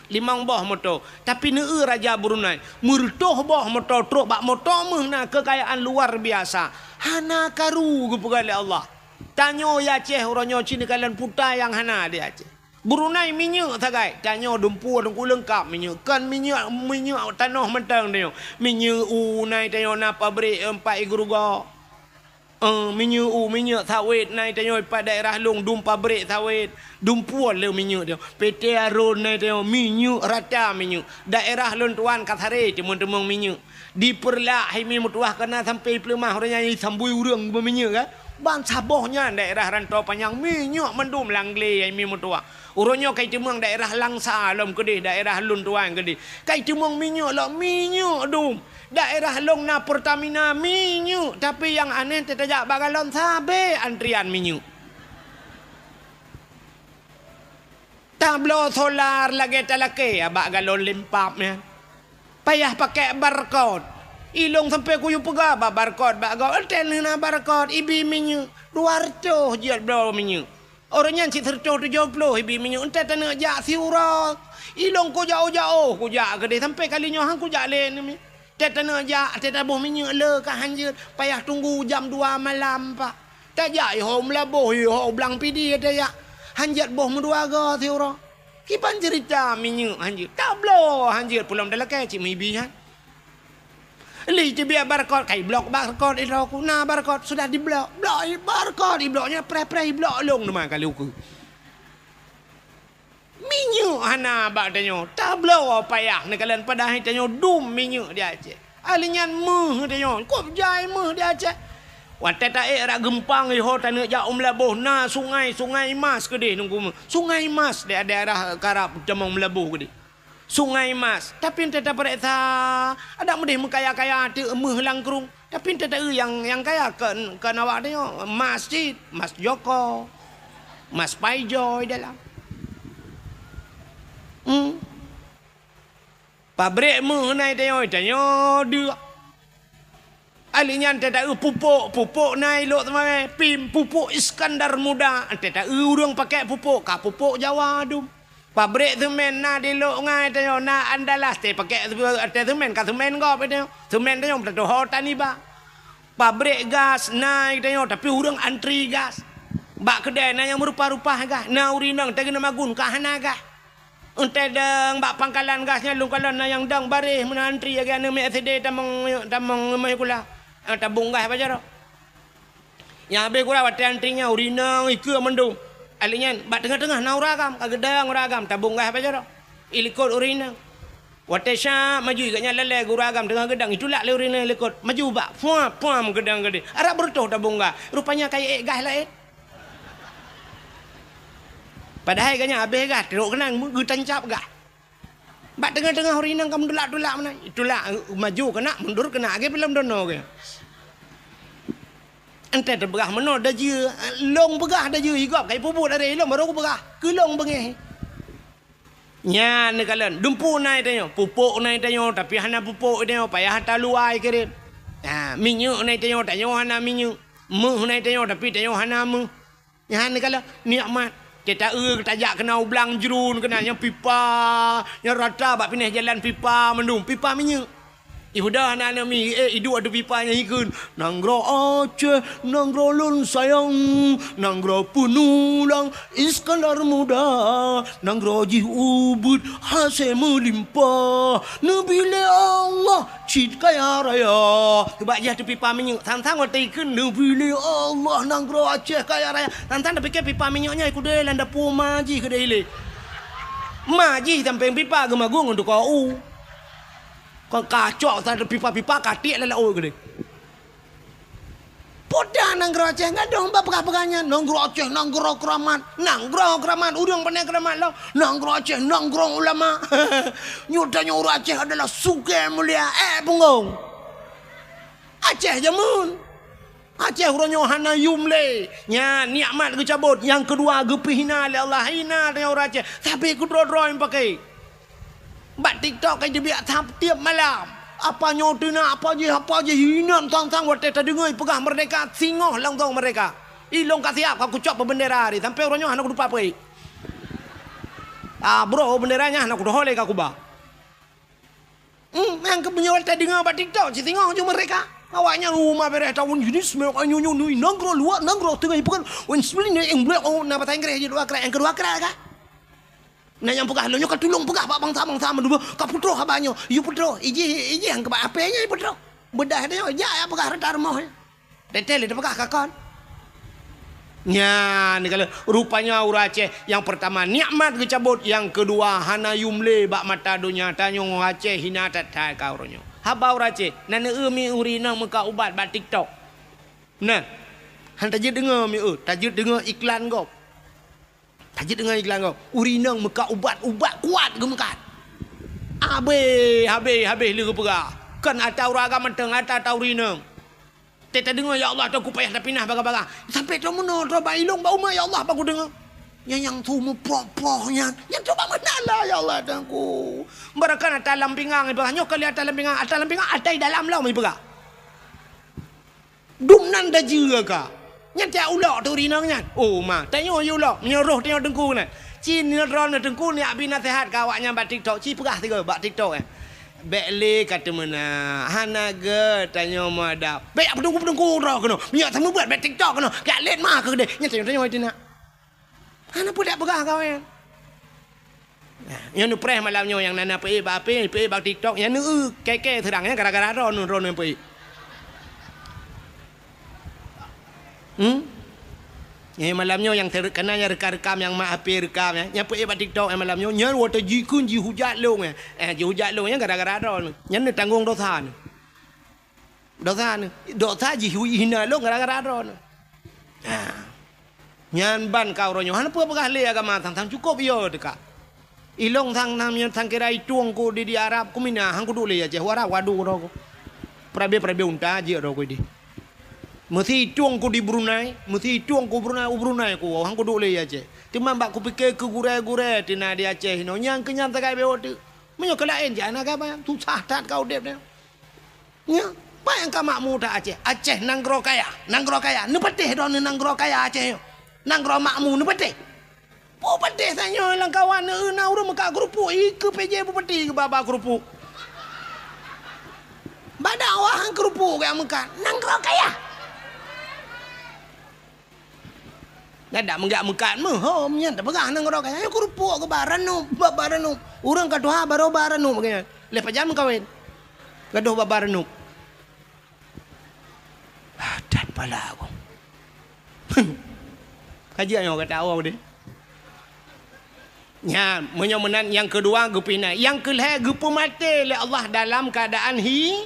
Limong boh moto. Tapi neu-eu Raja Brunei, meureutoh boh moto trok bak moto méuh na keukayaan luar biasa. Hana karu geupeugah lé Allah. Tanyoe ya Aceh uroe nyoe cit neukalon puta nyang hana di Aceh. Brunei minyeuk sagai, tanyoe dumpeue teungku leungkap minyeuk. Kon minyeuk, minyeuk tanoh mantong tanyoe. Minyeuk u nai tanyoe na pabrik empat igu ruga. Eh, minyeuk u, minyeuk sawét nai tanyoe pat daerah lôn dum pabrik sawét, dumpeue le minyeuk tanyoe. P T Arun nai tanyoe, minyeuk rata minyeuk. Daerah lôn tuan ka saré teumon-teumon minyeuk. Di Peureulak hai mi meutuwah kana sampai Peuleumah ureuëng nyan sambui ureuëng beuminyeuk kan. Ban saboh nyan daerah Rantau Panyang minyeuk mandum langglé hai mi meutuwah. Uroe nyoe kai teumeung daerah Langsa lom keudeh daerah lôn tuan keudeh. Kai teumeung minyeuk lom minyeuk dum. Daerah lôn na Pertamina minyeuk, tapi nyang aneh teutajak bak galon sabe antrian minyeuk. Tabloe solar lagée talakée bak galon limpab nyan. Payah pakai barcode. Ilong sampai kuyue peugah bak barcode bak gob. Enten na barcode ibi minyeuk dua ratus jeuet bloe minyeuk. Ureuëng nyan cit sireutoh tujoh ploh ibi minyeuk enten taneuk jak siuroe. Ilong kujak-ujak oh kujak keudeh sampai kali nyoe han kujak lé neumi. Teuh taneuk jak, teuh taboh minyeuk le ka hanjeuet, payah tunggu jam dua malam pak. Tajak iho meulaboh iho blang pidi tajak. Hanjeuet boh meudua go siuroe. Kiban cerita minyeuk hanjeuet. Tabloe hanjeuet pulom dalakée cit meuibi han. Li teubiet barcode kai blok barcode iloku na barcode sudah diblok. Blok barcode ibloknya preh-preh iblok long teuma kali uku. Minyeuk hana bak tanyoe, tabloe payah neukalon padahai tanyoe dum minyeuk di Aceh. Ahli nyan meuh tanyoe, kop jai meuh di Aceh. Watée taék rak geumpang iho taneuk jak u Meulaboh na sungai, Sungai Mas keudeh nungku meuh. Sungai Mas di daerah karab tamong Meulaboh keudeh. Sungai Mas, tapi ente tapareksa adak meudeh meukaya-kaya teuk meuh langkrueng. Tapi ente taeu nyang nyang kaya kon kon awak tanyoe, mas cit, mas Joko, mas Paijoy dalam. Hmm. Pabrik meuh nai tanyoe, tanyoe deuek. Ali nyan ente taeu pupuk, pupuk nai lok teumawé, pim, pupuk Iskandar Muda. Ente taeu ureuëng pakai pupuk, ka pupuk Jawa dum. Pabrik semen na di Lok Ngai tanyoe, na Andalas teuh pakai ate semen, ka semen gob tanyoe. Semen tanyoe tatuho taniba. Pabrik gas na tanyoe, tapi ureuëng antri gas. Bak keudée na nyang meurupa-rupa gas, na ureuëng inong teuh keuneuk magun ka hana gas. Eunteuk dong bak pangkalan gas nyan lôn kalon na nyang dong baréh meunan antri lagée aneuk miet S D tamong, tamong meuhikula. Tabong gas bak jaroe. Nyang habéh gura watée antri nyan ureuëng inong ikeue mandum. Ali nyan bak teungoh-teungoh na ureuëng agam, ka geudong ureuëng agam tabong gas bak jaroe. Ilikot ureuëng inong. Watée syak maju gobnyan lalée gura agam teungoh geudong itulak lé ureuëng inong ilikot. Maju bak, puam, puam geudong keudeh. Arab beureutoh tabong gas. Rupanya ka iék gas laén. Padahai gobnyan habéh gas, trok keunan geutancab gas. Bak teungoh-teungoh ureuëng inong ka meutulak-tulak meunan. Tulak maju keunak, mundur keunak, lagée filem dono geuh. Eunteuk teupeugah meunoe dajeue, long peugah dajeue, igob ka ipubuet aré ilong barô kupeugah, keu long beungéh. Nyan neukalon, dumpeue nai tanyoe, pupuk nai tanyoe, tapi hana pupuk tanyoe, payah taluwa ikirém. Ha, minyeuk nai tanyoe, tanyoe hana minyeuk. Meuh nai tanyoe, tapi tanyoe hana meuh. Nyan neukalon nikmat. Teuh taeu tajak keunan u blang jruen keunan nyang pipa, nyang rata bak pinéh jalan pipa mandum, pipa minyeuk. Ihuda na aneuk mi, eh, iduek ateueh pipa nyang ikheun, "Nanggroe Aceh, nanggroe lôn sayang, nanggroe peunulang Iskandar Muda, nanggroe jih ubit hasé meulimpah, neubri lé Allah cit kaya raya." Bak jih ateueh pipa minyeuk, sang-sang watée ikheun, "Neubri lé Allah nanggroe Aceh kaya raya." Sang-sang tapike pipa minyeuk nyan ikudée lam dapu ma jih keudeh ilée. Ma jih sampéng pipa geumagung untuk kau. Kon kacok sa pipa-pipa ka tiek lam laôt keudeh. Peue nanggroe Aceh gadôh bak peugah-peugah nyan, nanggroe Aceh nanggroe keuramat, nanggroe keuramat, ureuëng pane keuramat lom, nanggroe Aceh nanggroe ulama. Nyoe tanyoe ureuëng Aceh adalah sugée mulia, eh punggong. Aceh jameun. Aceh uroe nyoe hana yum lé. Nyan nikmat geucabot, nyang keudua geupeue hina lé Allah, hina tanyoe ureuëng Aceh. Tapi keudroe-droe nyang pakai. Bak TikTok ka jibiak sab tiep malam. Apa nyoe teunak, apa jih, apa jih, inan sang-sang watée tadeungoe peugah merdeka, singoh langsong merdeka. Ilong ka siap ka kucok peubeundera hari, sampai uroe nyoe hana kutupat peue. Ah, bro, bendera nyan hana kudoh lé ka kuba. Hmm, nyang keu meunyoe tadeungoe bak TikTok, sisingoh ju meureka. Awaknyan rumah bereh tahun jenis mewah nyoe nyoe nyoe, nanggroe luwa, nanggroe teungoh ipeugah, wen seubelin nyang blek, oh, na bahasa Inggréh jih dua krat, nyang keudua krat ka. Na nyang peugah, lôn nyoe ka tulông peugah bak bansa-bansa meudua, ka peutroh haba nyoe, yue peutroh, ijih, ijih nyang keubah apé nyan peutroh. Beudah nyoe, jak ya peugah reuta rumoh nyan. Teuntèe lé teupeugah ka kon. Nyan, kalau rupanya ureueng Aceh nyang peurtama nikmat geucabot, nyang keudua hana yum lé bak mata donya. Tanyoe Aceh hina that-that ka uroe nyoe. Haba ureueng Aceh, na neueu mi ureueng inong meuka ubat bak TikTok. Nah, han tajeuet deungoe mi eu, tajeuet deungoe iklan gob. Tajeuet deungon iklan gob, ureueng inong meukat ubat-ubat kuat geumeukat. Habéh, habéh, habéh lé geupeugah. Kon ata ureueng agam mantong, ata, ata ureueng inong. Teuka tadeungoe, "Ya Allah, teuka kupayah tapinah baga-baga." Sampoe trok meunoe, trok bak ilong, bak umat, "Ya Allah, bagoe deungoe." Nyan nyang su meuproh-proh nyan. Nyan trok bak meunan lah, "Ya Allah, teuka." Baroekon ata lam pingang ipeugah. Nyoe kali ata lam pingang, ata lam pingang, ata i dalam lom ipeugah. Dum nan dajeue ka. Nyan tiak ulok tu rinong nyan. Oh, ma, tanyoe yue ulok. Meunyoe roh tanyoe teungku nyan. Ci nyoe droeneuh teungku nyak bi naseuhat keu awaknyan bak TikTok. Ci peugah sigoe bak TikTok, eh. Bèk lé ka teumeunak. Hana gèt tanyoe meuadab. Bèk peutungku-peutungku droe keunoe. Meunyoe seumeubeuet bèk TikTok keunoe. Keu lét ma keu keudeh. Nyan tanyoe, tanyoe teunak. Hana peue dak peugah kawén. Nah, nyoe neupreh malam nyoe nyang na, na peuék bak H P, peuék bak TikTok, nyan neueu kèe-kèe seurang nyan gara-gara droeneuh, droeneuh peuék. Hmm? Nyan malam nyoe nyang ter-, kana nyang rekam-rekam nyang mak H P rekam nyan, nyang peuék bak TikTok nyan malam nyoe, nyan watèe jikheun jihujat lôn nyan. Eh, jihujat lôn nyan gara-gara droeneuh. Nyan neutanggong dosa neuh. Dosa neuh, dosa jih hina lôn gara-gara droeneuh. Ha. Nyan ban ka uroe nyoe hana peue peugah lé agama sang-sang cukôp yo teuka. Ilong sang nam nyan sang kira itueng ku di, di Arab ku mina hang kuduek lé Aceh, u Arab wadu droe ku. Perabe-perabe unta jeuet droe ku di. Meusi itueng ku di Brunei, meusi itueng ku Brunei, u Brunei ku hang kuduek lé Aceh. Teuma bak kupike keu gurèe-gurèe teuh na di Aceh inoe nyang keu nyan sagai bewok teuk. Meunyoe keu laén jih hana gaba, susah that ka udép nyoe. Nyoe, peue nyang ka makmu that Aceh? Aceh nanggroe kaya, nanggroe kaya. Neupatéh droeneuh nanggroe kaya Aceh nyoe. Nanggroe makmu neupatéh. Peue patéh tanyoe lam kawan neueu na ureueng meukat keurupuk, ikeue P J bupati geuba-ba keurupuk. Bak dakwah keurupuk geuh meukat. Nanggroe kaya. Nyan dak meugak meukat meuhom nyan tapeugah nanggroe kaya. Nyoe keurupuk geuba ranup, ba, ba ranup. Ureueng ka tuha barô ba ranup geuh nyan. Lheueh pajan meukawen. Gadoh ba, ba ranup. Ah, that pala aku. Ka jeuet nyoe gata awak deh. Nyan, meunyoe meunan nyang keudua geupinah. Nyang keulhèe geupeumaté lé Allah dalam keuadaan hi,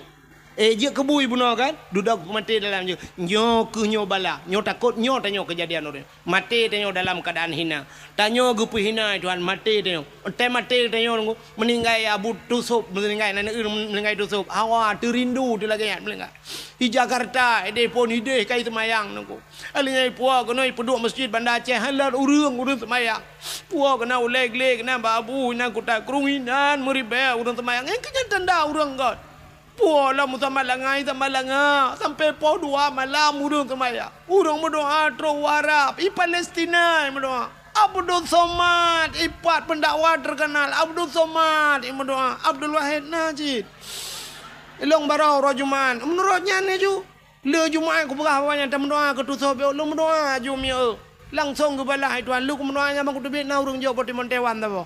Eh, jeuet keu bui bunoe kan? Dudoe peumaté dalam jeuet. Nyoe keuh nyoe bala. Nyoe takot nyoe tanyoe keujadian uroe. Maté tanyoe dalam keuadaan hina. Tanyoe geupeuhina Tuhan, maté tanyoe. Watèe maté tanyoe nunggu, meuninggai Abu Tusub, meuninggai nan, eh, meuninggai Tusub. Hawa teurindu teu lagèe nyan meuninggai. Di Jakarta, ideh phôn ideh kai seumayang nunggu. Alèh nyan ipuwoe keunoe ipeuduek meuseujid Banda Aceh, hana lôn ureueng, ureueng seumayang. Puwoe keunoe ulèe glé keunoe bak abu inan kuta krueng inan meuribèe ureueng seumayang. Nyang keu nyan tanda ureueng göt. Puwoe lom meusamat langai, samat langa, sampoe poh dua malam ureueng seumayang. Ureueng meudoa trok u Arab, i Palestina meudoa. Abdul Somad, ipat pendakwah terkenal, Abdul Somad meudoa, Abdul Wahid na cit. Ilong barô uroe Jumat. Meunurot nyan laju, lé Jumat kupeugah awaknyan tameudoa keu Tusôb, lôn meudoa aju mieu. Langsong geubalah Tuhan, lôn meudoa nyan ban kuteubiet na ureueng jok potimon Taiwan saboh.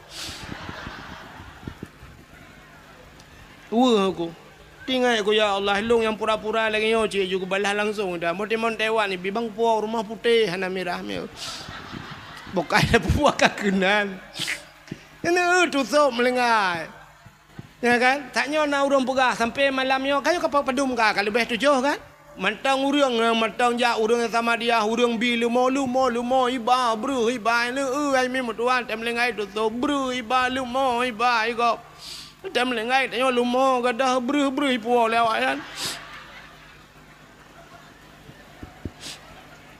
Weueh ku. Teuingat ku, "Ya Allah, lôn nyang pura-pura lagèe nyoe cit ju geubalah langsong dah. Meutimon Taiwan ibi bang puwoe rumoh putéh hana mirah meuh." Bukai dah puwoe ka keunan. Nyan, eh, Tusôb meulinggai. Ya kan? Tanyoe na ureueng peugah, "Sampoe malam nyoe, ka nyoe ka padum ka, ka leubeh tujoh kan?" Mantong ureueng, eh, mantong jak ureueng Samadiyah, ureueng bi leumo, leumo, leumo, iba, breuh, iba, leueu, ai mi meutuah, tém linggai Tusôb, breuh, iba, leumo, iba, igop. Tém linggai tanyoe leumo gadoh breuh-breuh ipuwoe lé awaknyan.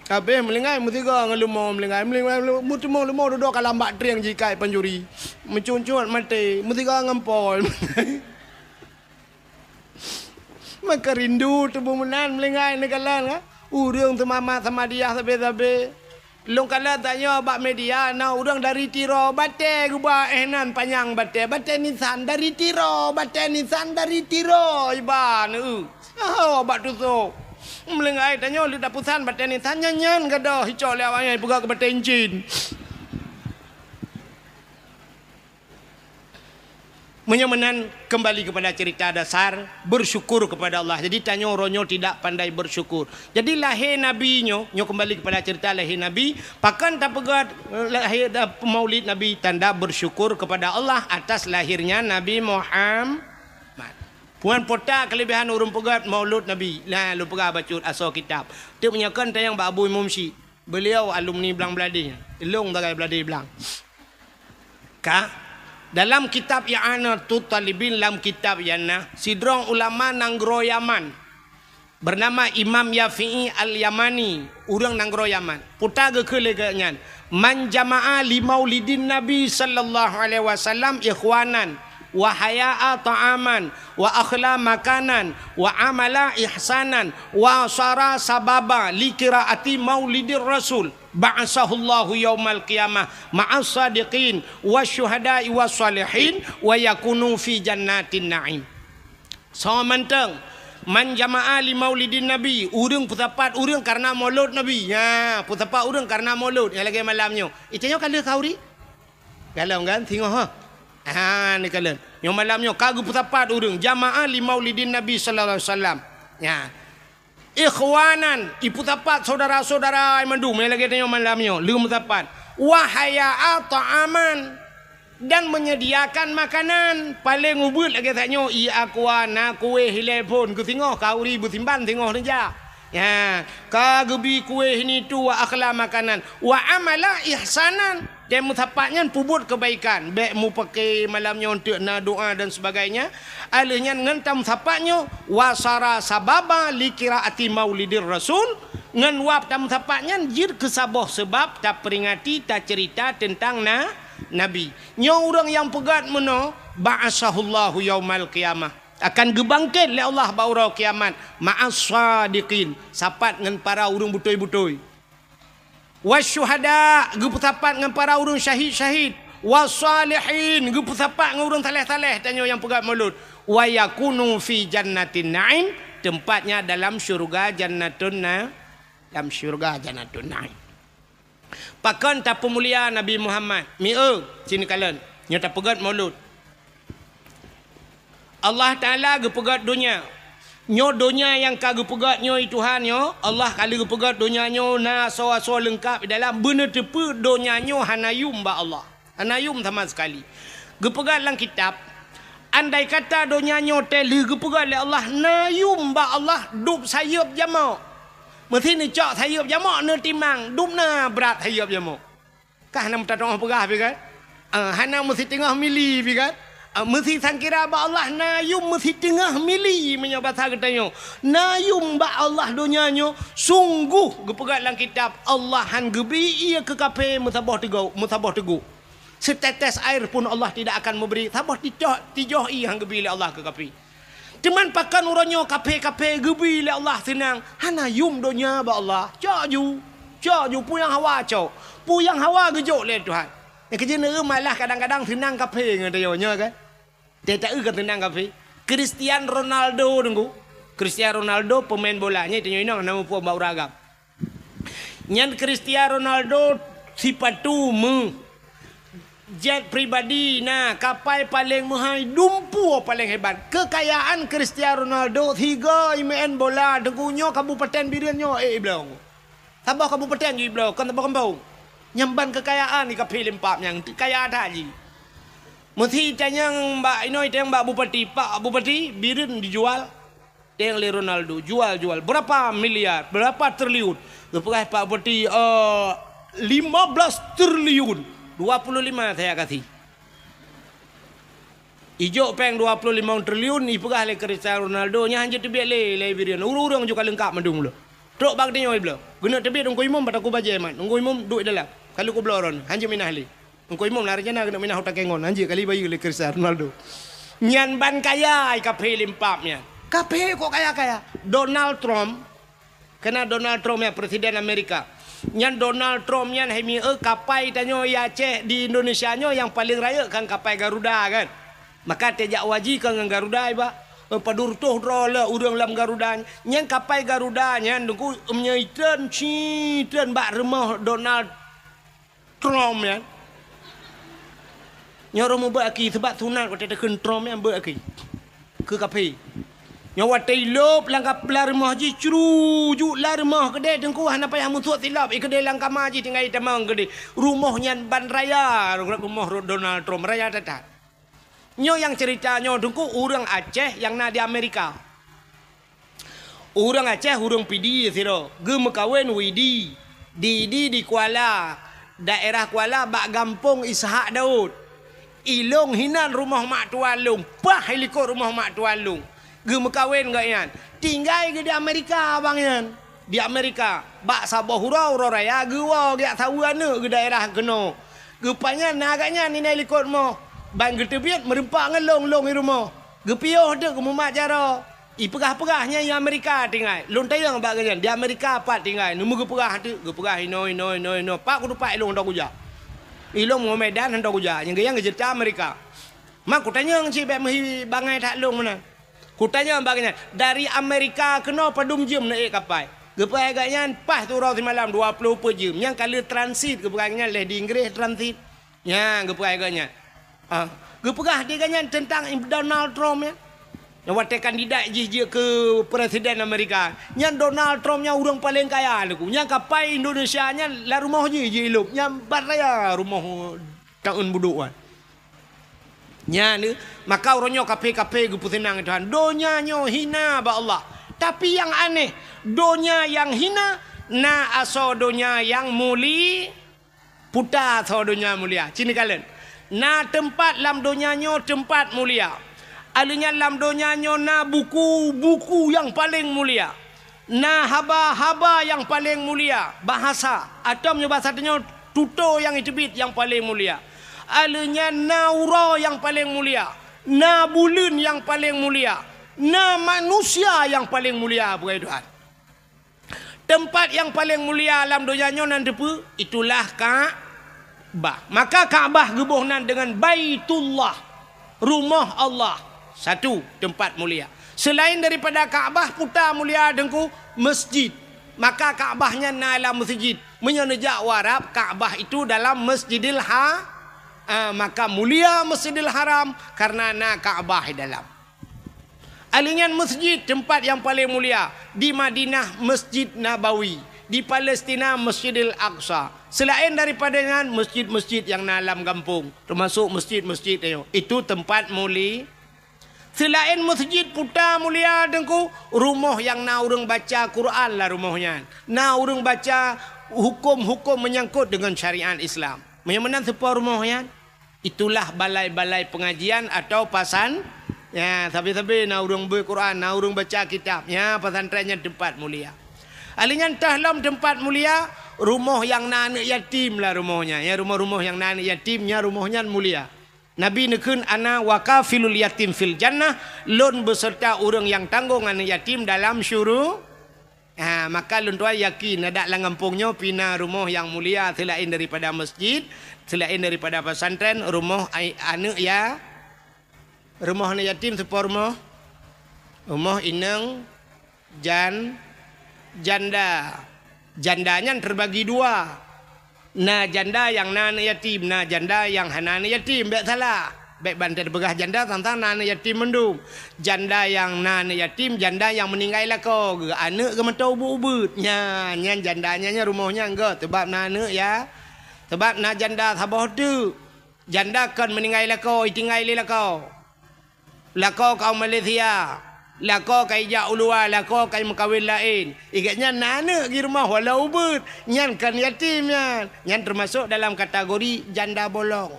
Habéh meulinggai meusigoe ngon leumo meulinggai, meulinggai, meulinggai, meuteumé leumo dudoe ka lam bak trieng jikai pancuri. Meucuncut maté, meusigoe ngon pol. Maka rindu tuboh meunan meulinggai neukalon ka. Ureueng seumamat Samadiyah sabé-sabé. Lôn kalon tanyoe bak media, na ureuëng dari Tiro, batée geuba, eh, nan panyang batée, batée Nissan dari Tiro, batée Nissan dari Tiro, iban, eu. Oh, bak tusoe. Meulinggai tanyoe leuet tapusan batée Nissan nyan, nyan gadôh icok lé awaknyan peugah keu batée incin. Meunyoe meunan, kembali kepada cerita dasar, bersyukur kepada Allah. Jadi, tanyoe uroe nyoe tidak pandai bersyukur. Jadi, lahé Nabi nyoe, nyoe kembali kepada cerita lahé Nabi, pakon tapeugét, eh, lahé, eh, maulid Nabi, tanda bersyukur kepada Allah atas lahirnya Nabi Muhammad. Puan pota kelebihan ureuëng peugét maulud Nabi. Nah, lôn peugah bacut asoe kitab. Teuk meunyoe kon tanyong bak Abu Imum Syik. Beliau alumni Blang Bladeh. Lôn sagai Bladeh Blang. Ka, dalam kitab I'anatut Talibin, lam kitab nyan na, sidroe ulama nanggroe Yaman, bernama Imam Yafi'i Al-Yamani, ureuëng nanggroe Yaman. Puta geukheun lé geuh nyan, "Man jama'a li maulidin Nabi sallallahu alaihi wasallam ikhwanan, wa haya'a ta'aman, wa akhla makanan, wa amala ihsanan, wa sara sababa li qiraati maulidir Rasul." Ba'asahullahu yaumal qiyamah ma'as sadiqin wasyuhada'i wassalihin wa yakunu fi jannatin na'im. Soe mantong, man jama'a li maulidin Nabi, ureuëng peusapat ureuëng karena maulud Nabi. Ya, peusapat ureuëng karena maulud. Nyang lagée malam nyoe. Itanyoe ka lheueh khauri? Galom kan? Singoh ha. Ha, ni kalon. Nyoe malam nyoe ka geupeusapat ureuëng jama'a li maulidin Nabi sallallahu alaihi wasallam. Ya. Ikhwanan, ipeusapat saudara-saudara mandum, nyang lagée tanyoe malam nyoe, leuem sapat. Wa haya'a ta'aman, dan menyediakan makanan. Paleng ubeuet lagée tanyoe, i akwa na kueh ilée phon, keu singoh khauri beusimban singoh neujak. Ya, ka geubi kueh ini tu wa akhla makanan. Wa amala ihsanan. Dan meusapat nyan peubuet keubaikan, bék mupake malam nyoe teuk na doa dan sebagainya. Aleuh nyan ngon tameusapat nyoe, wasara sababa li qiraati maulidir rasul, ngon wab tameusapat nyan jeuet keu saboh seubab taperingati, taceurita teuntang na, Nabi. Nyoe ureuëng nyang peugét meunoe, ba'asahullahu yaumal qiyamah, akan geubangket lé Allah bak uroe kiamat, ma'as sadiqin, sapat ngon para ureuëng beutôi-beutôi. Wasyuhada, geupeusapat ngon para ureuëng syahid-syahid. Wasalihin, geupeusapat ngon ureuëng saleh-saleh, tanyoe nyang peugét maulud. Wa yakunu fi jannatin na'im, tempatnya dalam syurga jannatun na-, dalam syurga jannatun na'im. Pakon tapeumulia Nabi Muhammad? Mieu, sini kalon. Nyoe tapeugét maulud. Allah Taala geupeugét donya. Nyoe donya nyang ka geupeugét nyoe, i Tuhan nyoe, Allah ka lheueh geupeugét donya nyoe na asoe-asoe leungkap di dalam, beuneuteupeu donya nyoe hana yum bak Allah. Hana yum sama sekali. Geupeugét lam kitab, andai kata donya nyoe teuh lheueh geupeugét lé Allah, na yum bak Allah, dub sayeuep jamok. Meusi neucok sayeuep jamok, neutimang, dub na brat sayeuep jamok. Ka hana meutateuoh peugah pih kan? Ah, hana meusiteungoh mili pih kan? Ah, meusi sangkira bak Allah na yum meusiteungoh mili, meunyoe basa geutanyoe. Na yum bak Allah donya nyoe, sungguh geupeugah lam kitab, Allah han geubi ié keu kafé meusaboh teugok, meusaboh teugok. Setetes air pun Allah tidak akan memberi, saboh tijoh, tijoh ié han geubi lé Allah keu kafé. Teuma pakon uroe nyoe kafé-kafé geubi lé Allah seunang, hana yum donya bak Allah. Cok ju, cok ju, peue nyang hawa cok. Peue nyang hawa geujok lé Tuhan. Nyang keujeuet neueu malah kadang-kadang seunang kafé ngon tanyoe nyoe kan. Teuta eu kan seunang kafé. Cristiano Ronaldo deungoe. Cristiano Ronaldo pemain bola, nyan tanyoe inong hana muphom bak ureueng agam. Nyan Cristiano Ronaldo sipatu meu, jet pribadi na, kapai paleng meuhai, dumpeue paleng hebat. Keukayaan Cristiano Ronaldo, sigoe imeu'en bola, deungoe nyoe kabupaten Bireuen nyoe, eh, ibloe. Saboh kabupaten ju ibloe, kon saboh gampông. Nyan ban keukayaan di kafé lempap nyang kaya that jih. Meusi tanyong bak inoe, tanyong bak bupati, "Pak Bupati, Bireuen dijual." Teng lé Ronaldo, jual-jual. Berapa miliar? Berapa triliun? Geupeugah Pak Bupati, eh, lima belas triliun. Dua puluh lima saya kasih. Ijok péng dua puluh lima triliun, ipeugah lé Cristiano Ronaldo, nyan hanjeuet teubiet lé, lé Bireuen. Ureueng-ureueng ju ka leungkap mandum lom. Trok bak geutanyoe ibloe. Geuneuk teubiet Teungku Imum bak Teungku Bajée mat. Teungku Imum duek dalam. Ka lheueh kubloe droeneuh. Hanjeuet minah lé. Teungku Imum na rencana keuneuk minah u Takengon, hanjeuet kali bayeue lé Cristiano Ronaldo. Nyan ban kaya i kafé lempap nyan. Kafé kok kaya-kaya. Donald Trump, kena Donald Trump nyan, Presiden Amerika. Nyan Donald Trump nyan hai mieu kapai tanyoe di Aceh, di Indonesia nyoe nyang paleng rayeuk kan kapai Garuda kan. Maka teuh jak haji kan ngon Garuda iba. Eh, padum reutôh droe le ureuëng lam Garuda. Nyan kapai Garuda nyan Teungku meunyoe itreun, ci treun bak rumoh Donald Trump nyan. Nyoe ureuëng mubuet aki, seubab sunat watée takheun Trump nyan buet aki. Keu kaphé. Nyoe watée ilop lam kap-, lam rumoh jih, cru, ju lam rumoh keudeh Teungku hana payah musuek silop, i keudeh lam kama jih tinggai tamong keudeh. Rumoh nyan ban raya, rumoh Donald Trump, raya that-that. Nyoe nyang cerita nyoe Teungku ureuëng Aceh nyang na di Amerika. Ureuëng Aceh, ureuëng Pidie sidroe, geumeukawen Widi, di, di, di Kuala, daerah Kuala bak gampông Ishak Daud. Ilong hinan rumoh mak tuan lôn, paih likot rumoh mak tuan lôn. Geumeukawen gobnyan. Tinggai geuh di Amerika abang nyan. Di Amerika, bak saboh uroe, uroe raya geuwoe geujak saweue aneuëk geuh daerah keunoe. Geupajan na gobnyan inai likot rumoh. Ban geuteubiet meureumpok ngon lôn, lôn i rumoh. Geupiôh teuk geumumat jaroe. Ipeugah-peugah nyan i Amerika tinggai. Lôn tanyong bak gobnyan, di Amerika pat tinggai. Neumeu geupeugah teuk, geupeugah inoe, inoe, inoe, inoe. Pat kutupat ilong hantom kujak. Ilong Muhammadan hantom kujak. Nyang geuyan geuceurita Amerika. Ma kutanyong cit bék meuhi bangai that lôn meunan. Kutanyong bak gobnyan, dari Amerika keunoe padum jeuem neuék kapai? Geupeugah gobnyan paih siuroe simalam dua ploh peuet jeuem. Nyang ka lheueh transit geupeugah gobnyan lheueh di Inggréh transit. Nyan geupeugah gobnyan. Ah, geupeugah di gobnyan teuntang Donald Trump nyan. Nyang watée kandidat jih jeuet keu presiden Amerika. Nyan Donald Trump nyan ureuëng paleng kaya Teungku. Nyan kapai Indonesia nyan lam rumoh jih jilop. Nyan ban raya rumoh taun budok nyan. Nyan, maka uroe nyoe kaphé-kaphé geupeuseunang Tuhan. Donya nyoe hina bak Allah. Tapi nyang aneh, donya nyang hina na asoe donya nyang muli-, puta asoe donya mulia. Ci neukalon. Na teumpat lam donya nyoe teumpat mulia. Alheuh nyan lam donya nyoe na buku-buku nyang paleng mulia. Na haba-haba nyang paleng mulia, bahasa, atau meunyoe bahasa tanyoe tutoe nyang iteubiet nyang paleng mulia. Alheuh nyan na uroe nyang paleng mulia, na buleuen nyang paleng mulia, na manusia nyang paleng mulia, peugah Tuhan. Teumpat nyang paleng mulia lam donya nyoe nan teupeue? Itulah Ka-, Ka'bah. Maka Ka'bah geuboh nan deungon Baitullah, rumoh Allah. Satu, teumpat mulia. Selain daripada Ka'bah, puta mulia Teungku, masjid. Maka Ka'bah nyan na lam masjid. Meunyoe neujak u Arab, Ka'bah itu dalam Masjidil Ha-, ah, maka mulia Masjidil Haram karena na Ka'bah di dalam. Alheuh nyan masjid, teumpat nyang paleng mulia, di Madinah Masjid Nabawi, di Palestina Masjidil Aqsa. Selaén daripada nyan, masjid-masjid nyang na lam gampông, teumasok masjid-masjid nyoe, itu teumpat muli-, selaén masjid puta mulia Teungku, rumoh nyang na ureuëng baca Quran lam rumoh nyan, na ureuëng baca huköm-huköm meunyangkot deungon syariat Islam. Meunyoe meunan soe po rumoh nyan? Itulah balai-balai pengajian atau pasan-, ya, sabe-sabe na ureuëng beuet Quran, na ureuëng baca kitab. Ya, pesantren nyan teumpat mulia. Alheuh nyan teuh lom teumpat mulia, rumoh nyang na aneuëk yatim lam rumoh nyan. Ya, rumoh-rumoh nyang na aneuëk yatim, nyan rumoh nyan mulia. Nabi neukheun, "Ana wa kafilul yatim fil jannah," lôn beuseurta ureuëng nyang tanggong aneuëk yatim dalam syuru-, Ha, maka lôn tuan yakin, adak lam gampông nyoe pih na rumoh nyang mulia seulaén daripada masjid, seulaén daripada pesantren, rumoh ai-, aneuëk ya-, rumoh aneuëk yatim soe po rumoh? Rumoh inong jan-, janda. Janda nyan teubagi dua. Na janda nyang na aneuëk yatim, na janda nyang hana aneuëk yatim, bék salah. Bék ban tapeugah janda sang-sang na aneuëk yatim mandum. Janda nyang na aneuëk yatim, janda nyang meuninggai lakoe geuh, aneuëk geuh mantong ubeuet-ubeuet. Nyan, nyan janda nyan, nyan rumoh nyan geuh, sabab na aneuëk ya. Sabab na janda saboh teuk. Janda kon meuninggai lakoe, itinggai lé lakoe. Lakoe ka u Malaysia, lakoe ka ijak u luwa, lakoe ka imeukawen laén. Igét nyan na aneuëk di rumoh walau ubeuet, nyan kon yatim nyan. Nyan teumasok dalam kategori janda bolong.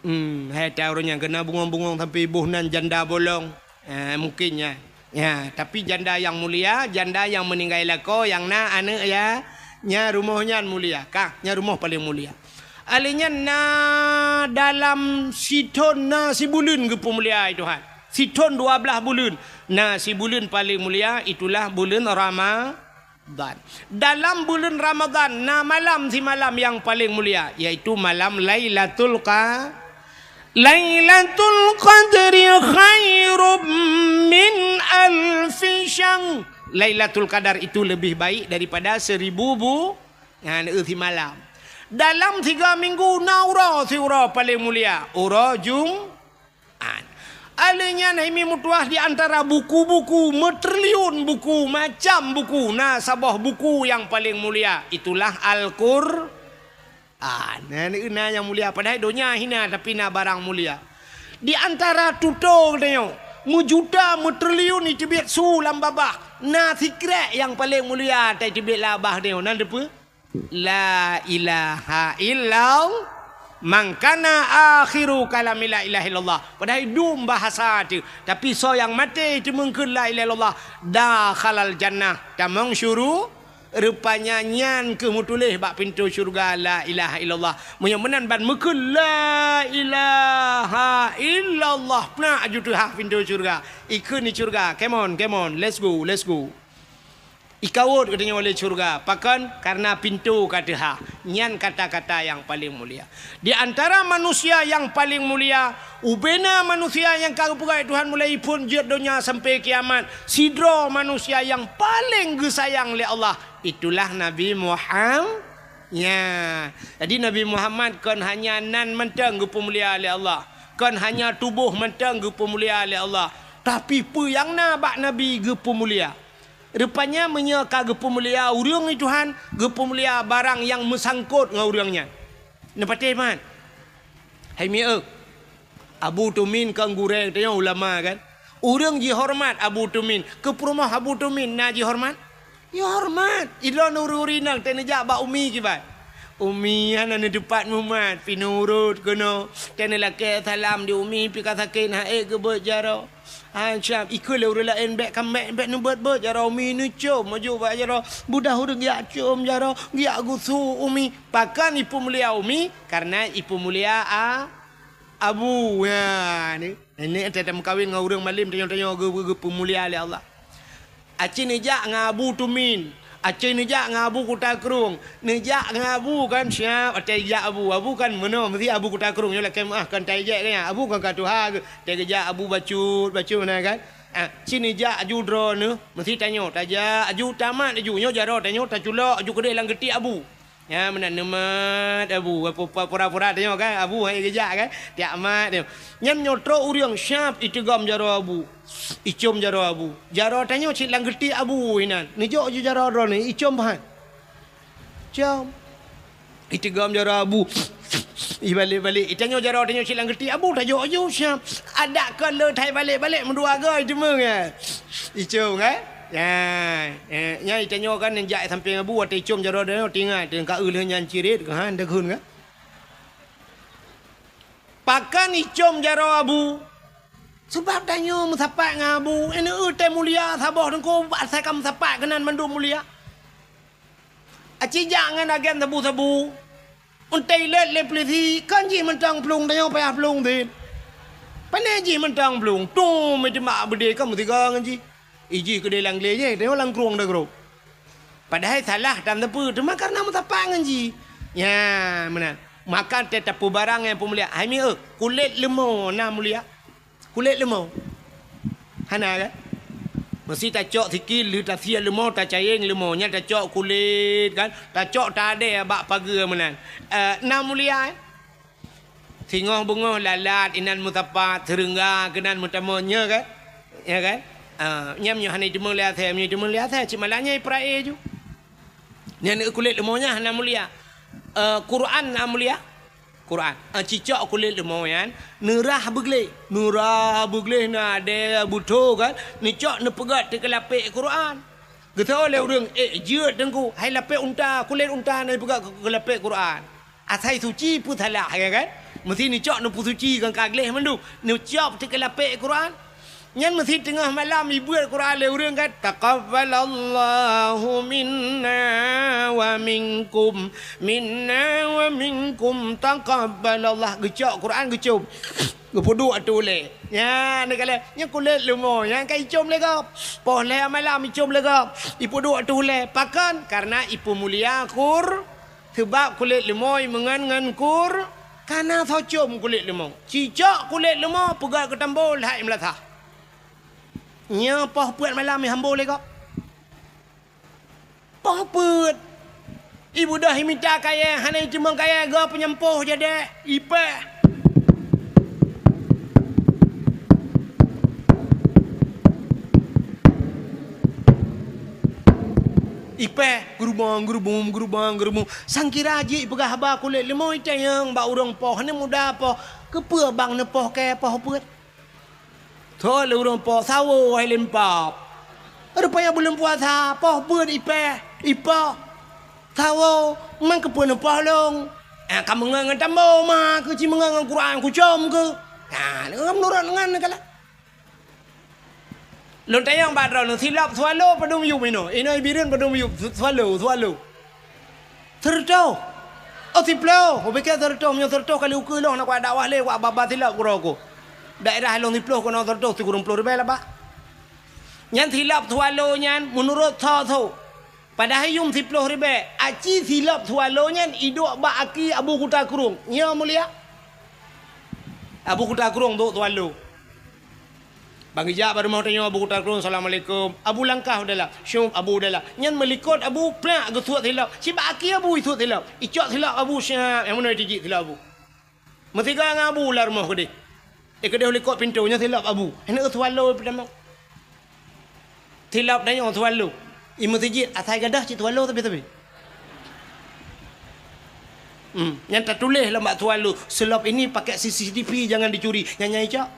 Hmm, hai ta ureuëng nyang keuneuk bungong-bungong sampoe boh nan janda bolong. Eh, mungkin nyan. Ya, tapi janda nyang mulia, janda nyang meuninggai lakoe nyang na aneuëk ya, nyan rumoh nyan mulia. Kah, nyan rumoh paleng mulia. Alheuh nyan na dalam sithon na sibuleuen geupeumulia Tuhan. Sithon dua blaih buleuen. Na sibuleuen paleng mulia, itulah buleuen Rama-, Ramadan. Dalam buleuen Ramadan na malam simalam nyang paleng mulia, yaitu malam Lailatul Qa-, Lailatul Qadri khairum min alfi syahr. Lailatul Qadar itu lebih baik daripada seribu bu-, nyan, eh, simalam. Dalam tiga minggu na uroe siuroe paleng mulia, uroe Jum-, An. Alèh nyan hai mi meutuah di antara buku-buku, meutriliun buku, macam buku, na saboh buku nyang paleng mulia, itulah Al-Qur'an. Na, na nyang mulia, padahai donya hina, tapi na barang mulia. Di antara tutoe geutanyoe, meujuta, meutriliun iteubiet su lam babah, na sikrek nyang paleng mulia, tai teubiet lam babah geutanyoe, na teupeue? La ilaha illallah. Man kana akhiru kalami la ilaha illallah. Padahai dum bahasa teuh. Tapi soe nyang maté teumeung kheun la ilaha illallah, dakhalal jannah, tamong syuru-, rupanya nyan keuh meutuléh bak pintoe syeuruga la ilaha illallah. Meunyoe meunan ban meukheun la ilaha illallah, peunak aju teuhah pintoe syeuruga. Ikheun di syeuruga, "Come on, come on, let's go, let's go." Ikawot geutanyoe lé syeuruga. Pakon? Kareuna pintoe ka teuhah. Nyan kata-kata nyang paleng mulia. Di antara manusia nyang paleng mulia, ubena manusia nyang ka geupeugah Tuhan mulai phon jeuet donya sampai kiamat, sidroe manusia nyang paleng geusayang lé Allah, itulah Nabi Muham-, nya. Jadi, Nabi Muhammad kon hanya nan mantong geupeumulia lé Allah, kon hanya tuboh mantong geupeumulia lé Allah, tapi peue nyang na bak Nabi geupeumulia. Rupanya meunyoe ka geupeumulia ureuëng di Tuhan, geupeumulia barang nyang meusangkot ngon ureuëng nyan. Neupatéh mat? Hai mieu, Abu Tumin kan gurée tanyoe ulama kan? Ureuëng jihoreumat Abu Tumin, keu peurumoh Abu Tumin na jihoreumat? Jihoreumat. Ilôn ureuëng-ureuëng inong teuneujak bak umi kiban. Umi hana neuteupat mumat, pi nurot keunoe. Teuneulakée salam di umi, pi ka sakét ha'ék geubeuet jaroe. Hai siab, ikheun lé ureuëng laén, bék ka, bék, bék neubeuet-beuet jaroe umi, neucom maju bak jaroe. Budah ureuëng geujak com jaroe, geujak geusu umi. Pakon ipeumulia umi? Kareuna ipeumulia a-, abu. Nya, ni. Nenek teuh tameukawen ngon ureuëng malem tanyoe-tanyoe geu-, geu-, geupeumulia lé Allah. Aci neujak ngon Abu Tumin, aci neujak ngon Abu Kuta Krueng, neujak ngon Abu kan siab, watée jak Abu, Abu kan meunoe meusi Abu Kuta Krueng nyoe lakée meuáh kan tai jek kan, Abu kan ka tuha geuh, watée geujak Abu bacut, bacut meunan kan. Ah, ci neujak aju droeneuh, meusi tanyoe, tajak aju tamat aju, nyoe jaroe tanyoe taculok aju keudeh lam geuti Abu. Nya meunan neumat Abu, pura-pura tanyoe kan, Abu hai geujak kan, tiak mat tanyoe. Nyan nyoe trok ureuëng siab iteugom jaroe Abu. Icom jaroe Abu. Jaroe tanyoe cit lam geuti Abu inan. Neujok ju jaroe droeneuh, icom pahan. Com. Iteugom jaroe Abu. Ibalek-balek. Itanyoe jaroe tanyoe cit lam geuti Abu, tajok ju siab. Adak kon le thai balek-balek meudua goe iteumeueng, ya. Icom kan? Ya. Eh, nyan itanyoe kan neujak sampéng Abu, watée icom jaroe droeneuh, teuingat, teuingat ka eu lheueh nyan cirit, kan, deughun kan? Pakon icom jaroe Abu? Sabab tanyoe meusapat ngon Abu, ineuk teuh mulia saboh teungku, asai ka meusapat keunan mandum mulia. Aci jak ngon agen sabu-sabu, untée ilét lé peulisi, kon jih mantong plueng, tanyoe payah plueng sit. Pane jih mantong plueng, tum, iteumak beudé ka meusigoe ngon jih. Ijih keudeh lam glé jih, tanyoe lam krueng dagroe. Padahai salah tan teupeu, teuma kareuna meusapat ngon jih. Nya, meunan. Maka teuh tapeubarang nyang peumulia. Hai mieu, kulét leumo na mulia? Kulét leumo? Hana kan? Meusi tacok sikil, lheueh tasie leumo, tacayeng leumo, nyan tacok kulét kan? Tacok tadée bak pageue meunan. Eh, na mulia, eh? Singoh beungoh lalat inan meusapat, seureungga keunan meutamong, nya kan? Nya kan? Ah, nyan meunyoe hana jiteumeung lé asèe, meunyoe jiteumeung lé asèe, cit malah nyan ipeurae ju. Nyan kulét leumo nyan hana mulia. Eh, Quran na mulia? Quran. Eh, cicok kulét leumo nyan, neurah beugleh. Neurah beugleh na adèe beutho kan, neucok neupeugöt teukeulapék Quran. Geutanyong lé ureueng, "Eh, jeuet Teungku, hai lapék unta, kulét unta na ipeugöt keu, keu lapék Quran." Asai suci peue salah, ya kan? Meusti neucok neupeusuci ngon ka gleh mandum. Neucok teukeulapék Quran. Nyan meusti teungoh malam ibeuet Quran lé ureueng kan, "Taqabbalallahu minna wa minkum, minna wa minkum, taqabbalallah." Geucok Quran geucom. Geupeuduek ateueh ulèe. Nyan, neukalon, nyan kulét leumo, nyan ka icôm lé gob. Poh lhèe malam icôm lé gob. Ipeuduek ateueh ulèe. Pakon? Kareuna ipeumulia Qur-, seubab kulét leumo imeungon ngon Qur-, ka na soe com kulét leumo. Cicok kulét leumo, peugöt keu tambo, lhai meulasah. Nyoe poh peuet malam ihambo lé gob. Poh peuet. Ibeudôh imita kayèe, hana iteumèe kayèe, gob peunyampôh jadèe, ipèh. Ipèh, geurubong, geurubong, geurubong, geurubong. Sangkira jih ipeugah haba kulét leumo itanyong bak ureueng poh, hana muda poh. Keupeue bang neupoh kayèe poh peuet? Thôn lé ureueng po sawo hai lempap. Rupanya buleuen puasa, poh beuet ipèh, ipoh. Sawo, man keupeue neupoh lôn? Eh, ka meungon ngon tambo ma, keu ci meungon ngon Quran kucom keu. Ha, meunurot ngon neukalon. Lôn tanyong bak droeneuh, silop swallow padum yup inoe? Inoe Bireuen padum yup, swallow, swallow. Sireutôh. Oh, siplôh. Kupike sireutôh, meunyoe sireutôh kali ukeue lôn, na kudakwah lé, kuba-ba silop keudroe ku. Daerah lôn siplôh keunoe sireutôh sikureueng plôh ribèe laba. Nyan silop swallow nyan meunurot tho-tho. Padahai yuem siplôh ribèe, aci silop swallow nyan iduek bak aki Abu Kuta Krueng. Nyo mulia. Abu Kuta Krueng duek swallow. Ban geujak bak rumoh tanyoe Abu Kuta Krueng, "Assalamualaikum." Abu langkah u dalam. "Syup, Abu," u dalam. Nyan meulikot Abu, plak geusuet silop. Sibak aki Abu isuet silop. Icok silop Abu, syap, nyang meunoe tijik silop Abu. Meusigoe ngon Abu lam rumoh keudeh. Eh, keudeh u likot pintoe, nyoe silop Abu. Hana swallow peutamong. Silop tanyoe swallow. I meuseujid, asai gadôh cit swallow sabe-sabe. Hmm, nyan tatuléh lam bak swallow, "Silop ini pakai C C T V, jangan dicuri." Nyan, nyan icok.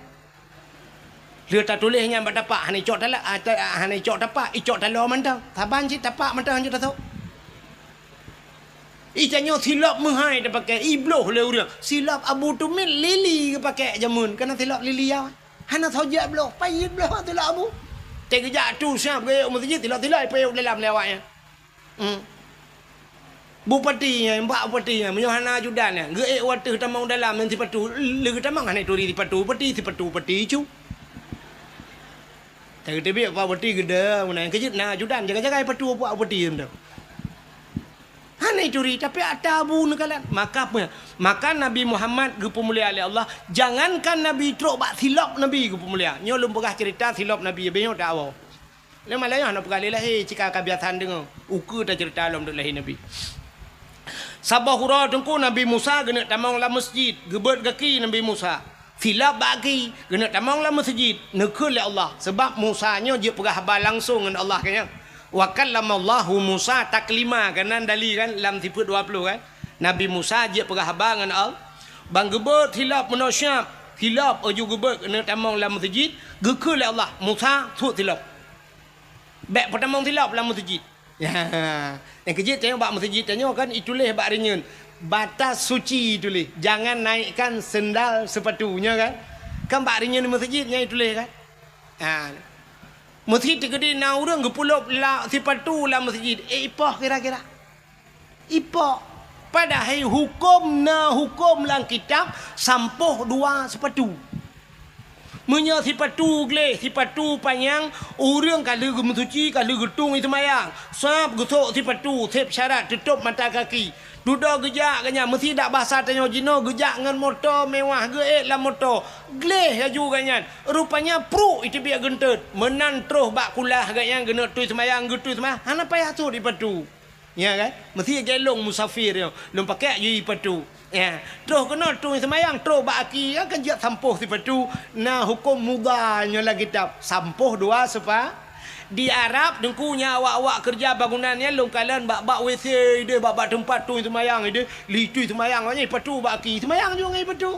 Lheueh tatuléh nyan bak tapak, hana icok tala-, ah, ta-, ah, hana icok tapak, icok taloe mantong. Saban cit tapak mantong hanjeuet tasôk. Ih, tanyoe silop meuhai tapakèe, ibloh lé ureueng. Silop Abu Tumit lili geupakèe jameun, kana silop lili ya. Hana soe jak bloh, payet bloh silop Abu. Teugeujak tu siap geuék u meuseujid, silop-silop ipayet dalam lé awaknyan. Hmm. Bupati nyan, bak bupati nyan, meunyoe hana ajudan nyan, geuék u ateueh tamong dalam ngon sipatu, lé geutamong hana turi sipatu bupati, sipatu bupati cu. Tapi teubiet bak bupati geude, meunan keujeuet na ajudan, jaga-jaga sipatu bak bupati nyan. Hana turi, tapi ata Abu neukalon. Maka peue? Maka Nabi Muhammad geupeumulia lé Allah, jangankan Nabi trok bak silop Nabi geupeumulia. Nyoe lôn peugah ceurita silop Nabi, bék nyoe tawoe. Lé malam nyoe hana peugah lé lahé, cit ka kabiasaan deungoe. Ukeue taceurita lom duek lahé Nabi. Saboh uroe teungku Nabi Musa geuneuk tamong lam meuseujid, geubeuet gaki Nabi Musa. Silop bak gaki, geuneuk tamong lam meuseujid, neukheun lé Allah. Sabab Musa nyoe jeuet peugah haba langsong ngon Allah, kan nyan. "Wa kallamallahu Musa taklima," kan nan dali kan lam sifeuet dua ploh kan. Nabi Musa jeuet peugah haba ngon Allah. Ban geubeuet silop meunoe siap, silop laju geubeuet geuneuk tamong lam meuseujid, geukheun lé Allah, "Musa, suet silop." Bèk peutamong silop lam meuseujid. Ya, nyang keujeuet tanyoe bak meuseujid tanyoe kan ituléh bak rinyeun, "Batas suci" ituléh, "Jangan naikkan sendal sepatu," nyoe kan? Kan bak rinyeun meuseujid nyan ituléh kan? Ha. Meuseujid teukeudi na ureueng geupeulop la-, sipatu lam meuseujid, eh, ipoh kira-kira. Ipoh. Padahai huköm na huköm lam kitab sampoh dua sipatu. Meunyoe sipatu gleh, sipatu panyang, ureueng ka lheueh geumeusuci, ka lheueh geutung i seumayang, sab geusok sipatu, sép syarat teutôb mata kaki. Dudoe geujak geuh nyan, meusidak basa tanyoe jinoe geujak ngon moto mewah, geuék lam moto. Gleh laju geuh nyan, rupanya pruek iteubiet geunteut. Meunan troh bak kulah geuh nyan geuneuk tui seumayang, geutui seumayang, hana payah sot sipatu. Nya kan? Meusti gelong musafir nyoe, lôn pakai aju sipatu. Ya, troh keunoe tui seumayang, troh bak aki, ya kan, jak sampoh sipatu, na huköm mudha nyoe lam kitab, sampoh dua sepa-, Di Arab, teungku, nyan awak-awak keureuja bangunan nyan lôn kalon bak-bak W C ideh, bak-bak teumpat tui seumayang ideh, lheueh tui seumayang, awaknyan sipatu bak aki, seumayang juga ngon sipatu.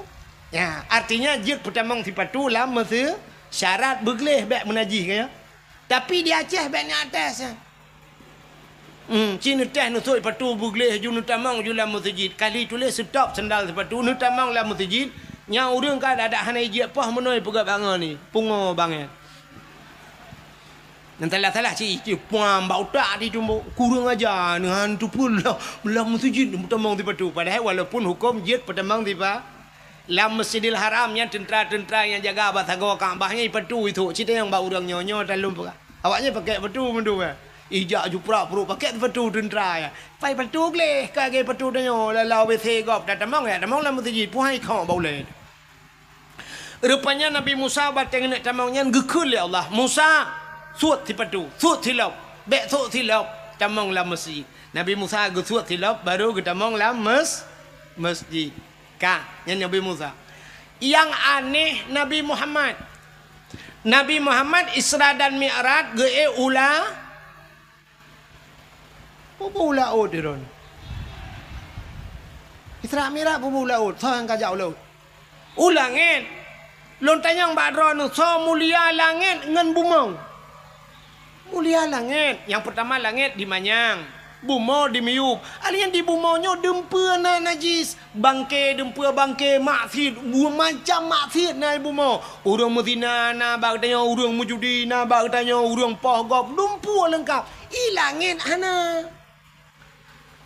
Ya, artinya jeuet peutamong sipatu lam meuse-, syarat beugleh bèk meunajih, kan, ya. Tapi di Aceh bèk na atas, ya. Hmm, ci neuteh neusok sipatu beugleh, ju neutamong ju lam meuseujid. Ka lheueh tuléh stop sendal sipatu, neutamong lam meuseujid. Nyan ureueng ka adak hana jijiek poh meunoe peugah bangon ni, pungo bangai. Nyang salah-salah ci, ci puam bak utak di tumbok. Kurang aja, neuhan teupeue lam, lam meuseujid neutamong sipatu. Padahai walaupun huköm jeuet peutamong sipa-, Lam Masjidil Haram nyan teuntra-teuntra nyang jaga bak sagoe Ka'bah nyan ipatu ithok, cit nyang bak ureuëng nyoe, nyoe talom peugah. Awak nyan pakai patu meunduwa. Ijak juprak pruet pakai patu teuntra ya. Pai patu gleh ka ge patu tanyoe lalau W C gob tatamong ya, tamong lam meuseujid puhai khok bak ulée. Rupanya Nabi Musa bateng neuk tamong nyan geukheun lé Allah, "Musa, suet sipatu, suet silop, bék suet silop, tamong lam meuseujid." Nabi Musa geusuet silop baru geutamong lam mes-, meuseujid. Ka, nyan Nabi Musa. Nyang aneh Nabi Muhammad. Nabi Muhammad Isra dan Mi'raj geuék u la-, peue-peue u laôt droeneuh. Isra Mi'raj peue-peue u laôt, soe nyang ka jak u laôt? U langét. Lôn tanyong bak droeneuh, soe mulia langét ngon bumoe? Mulia langét. Nyang peurtama langét dimanyang, bumoe dimiyueb. Alien di bumoe nyoe dumpeue na najis, bangke dumpeue bangke maksiet, macam maksiet na di bumoe. Ureuëng meuzina na bak geutanyoe, ureuëng meujudi na bak geutanyoe, ureuëng poh gob dumpeue leungkap. I langét hana.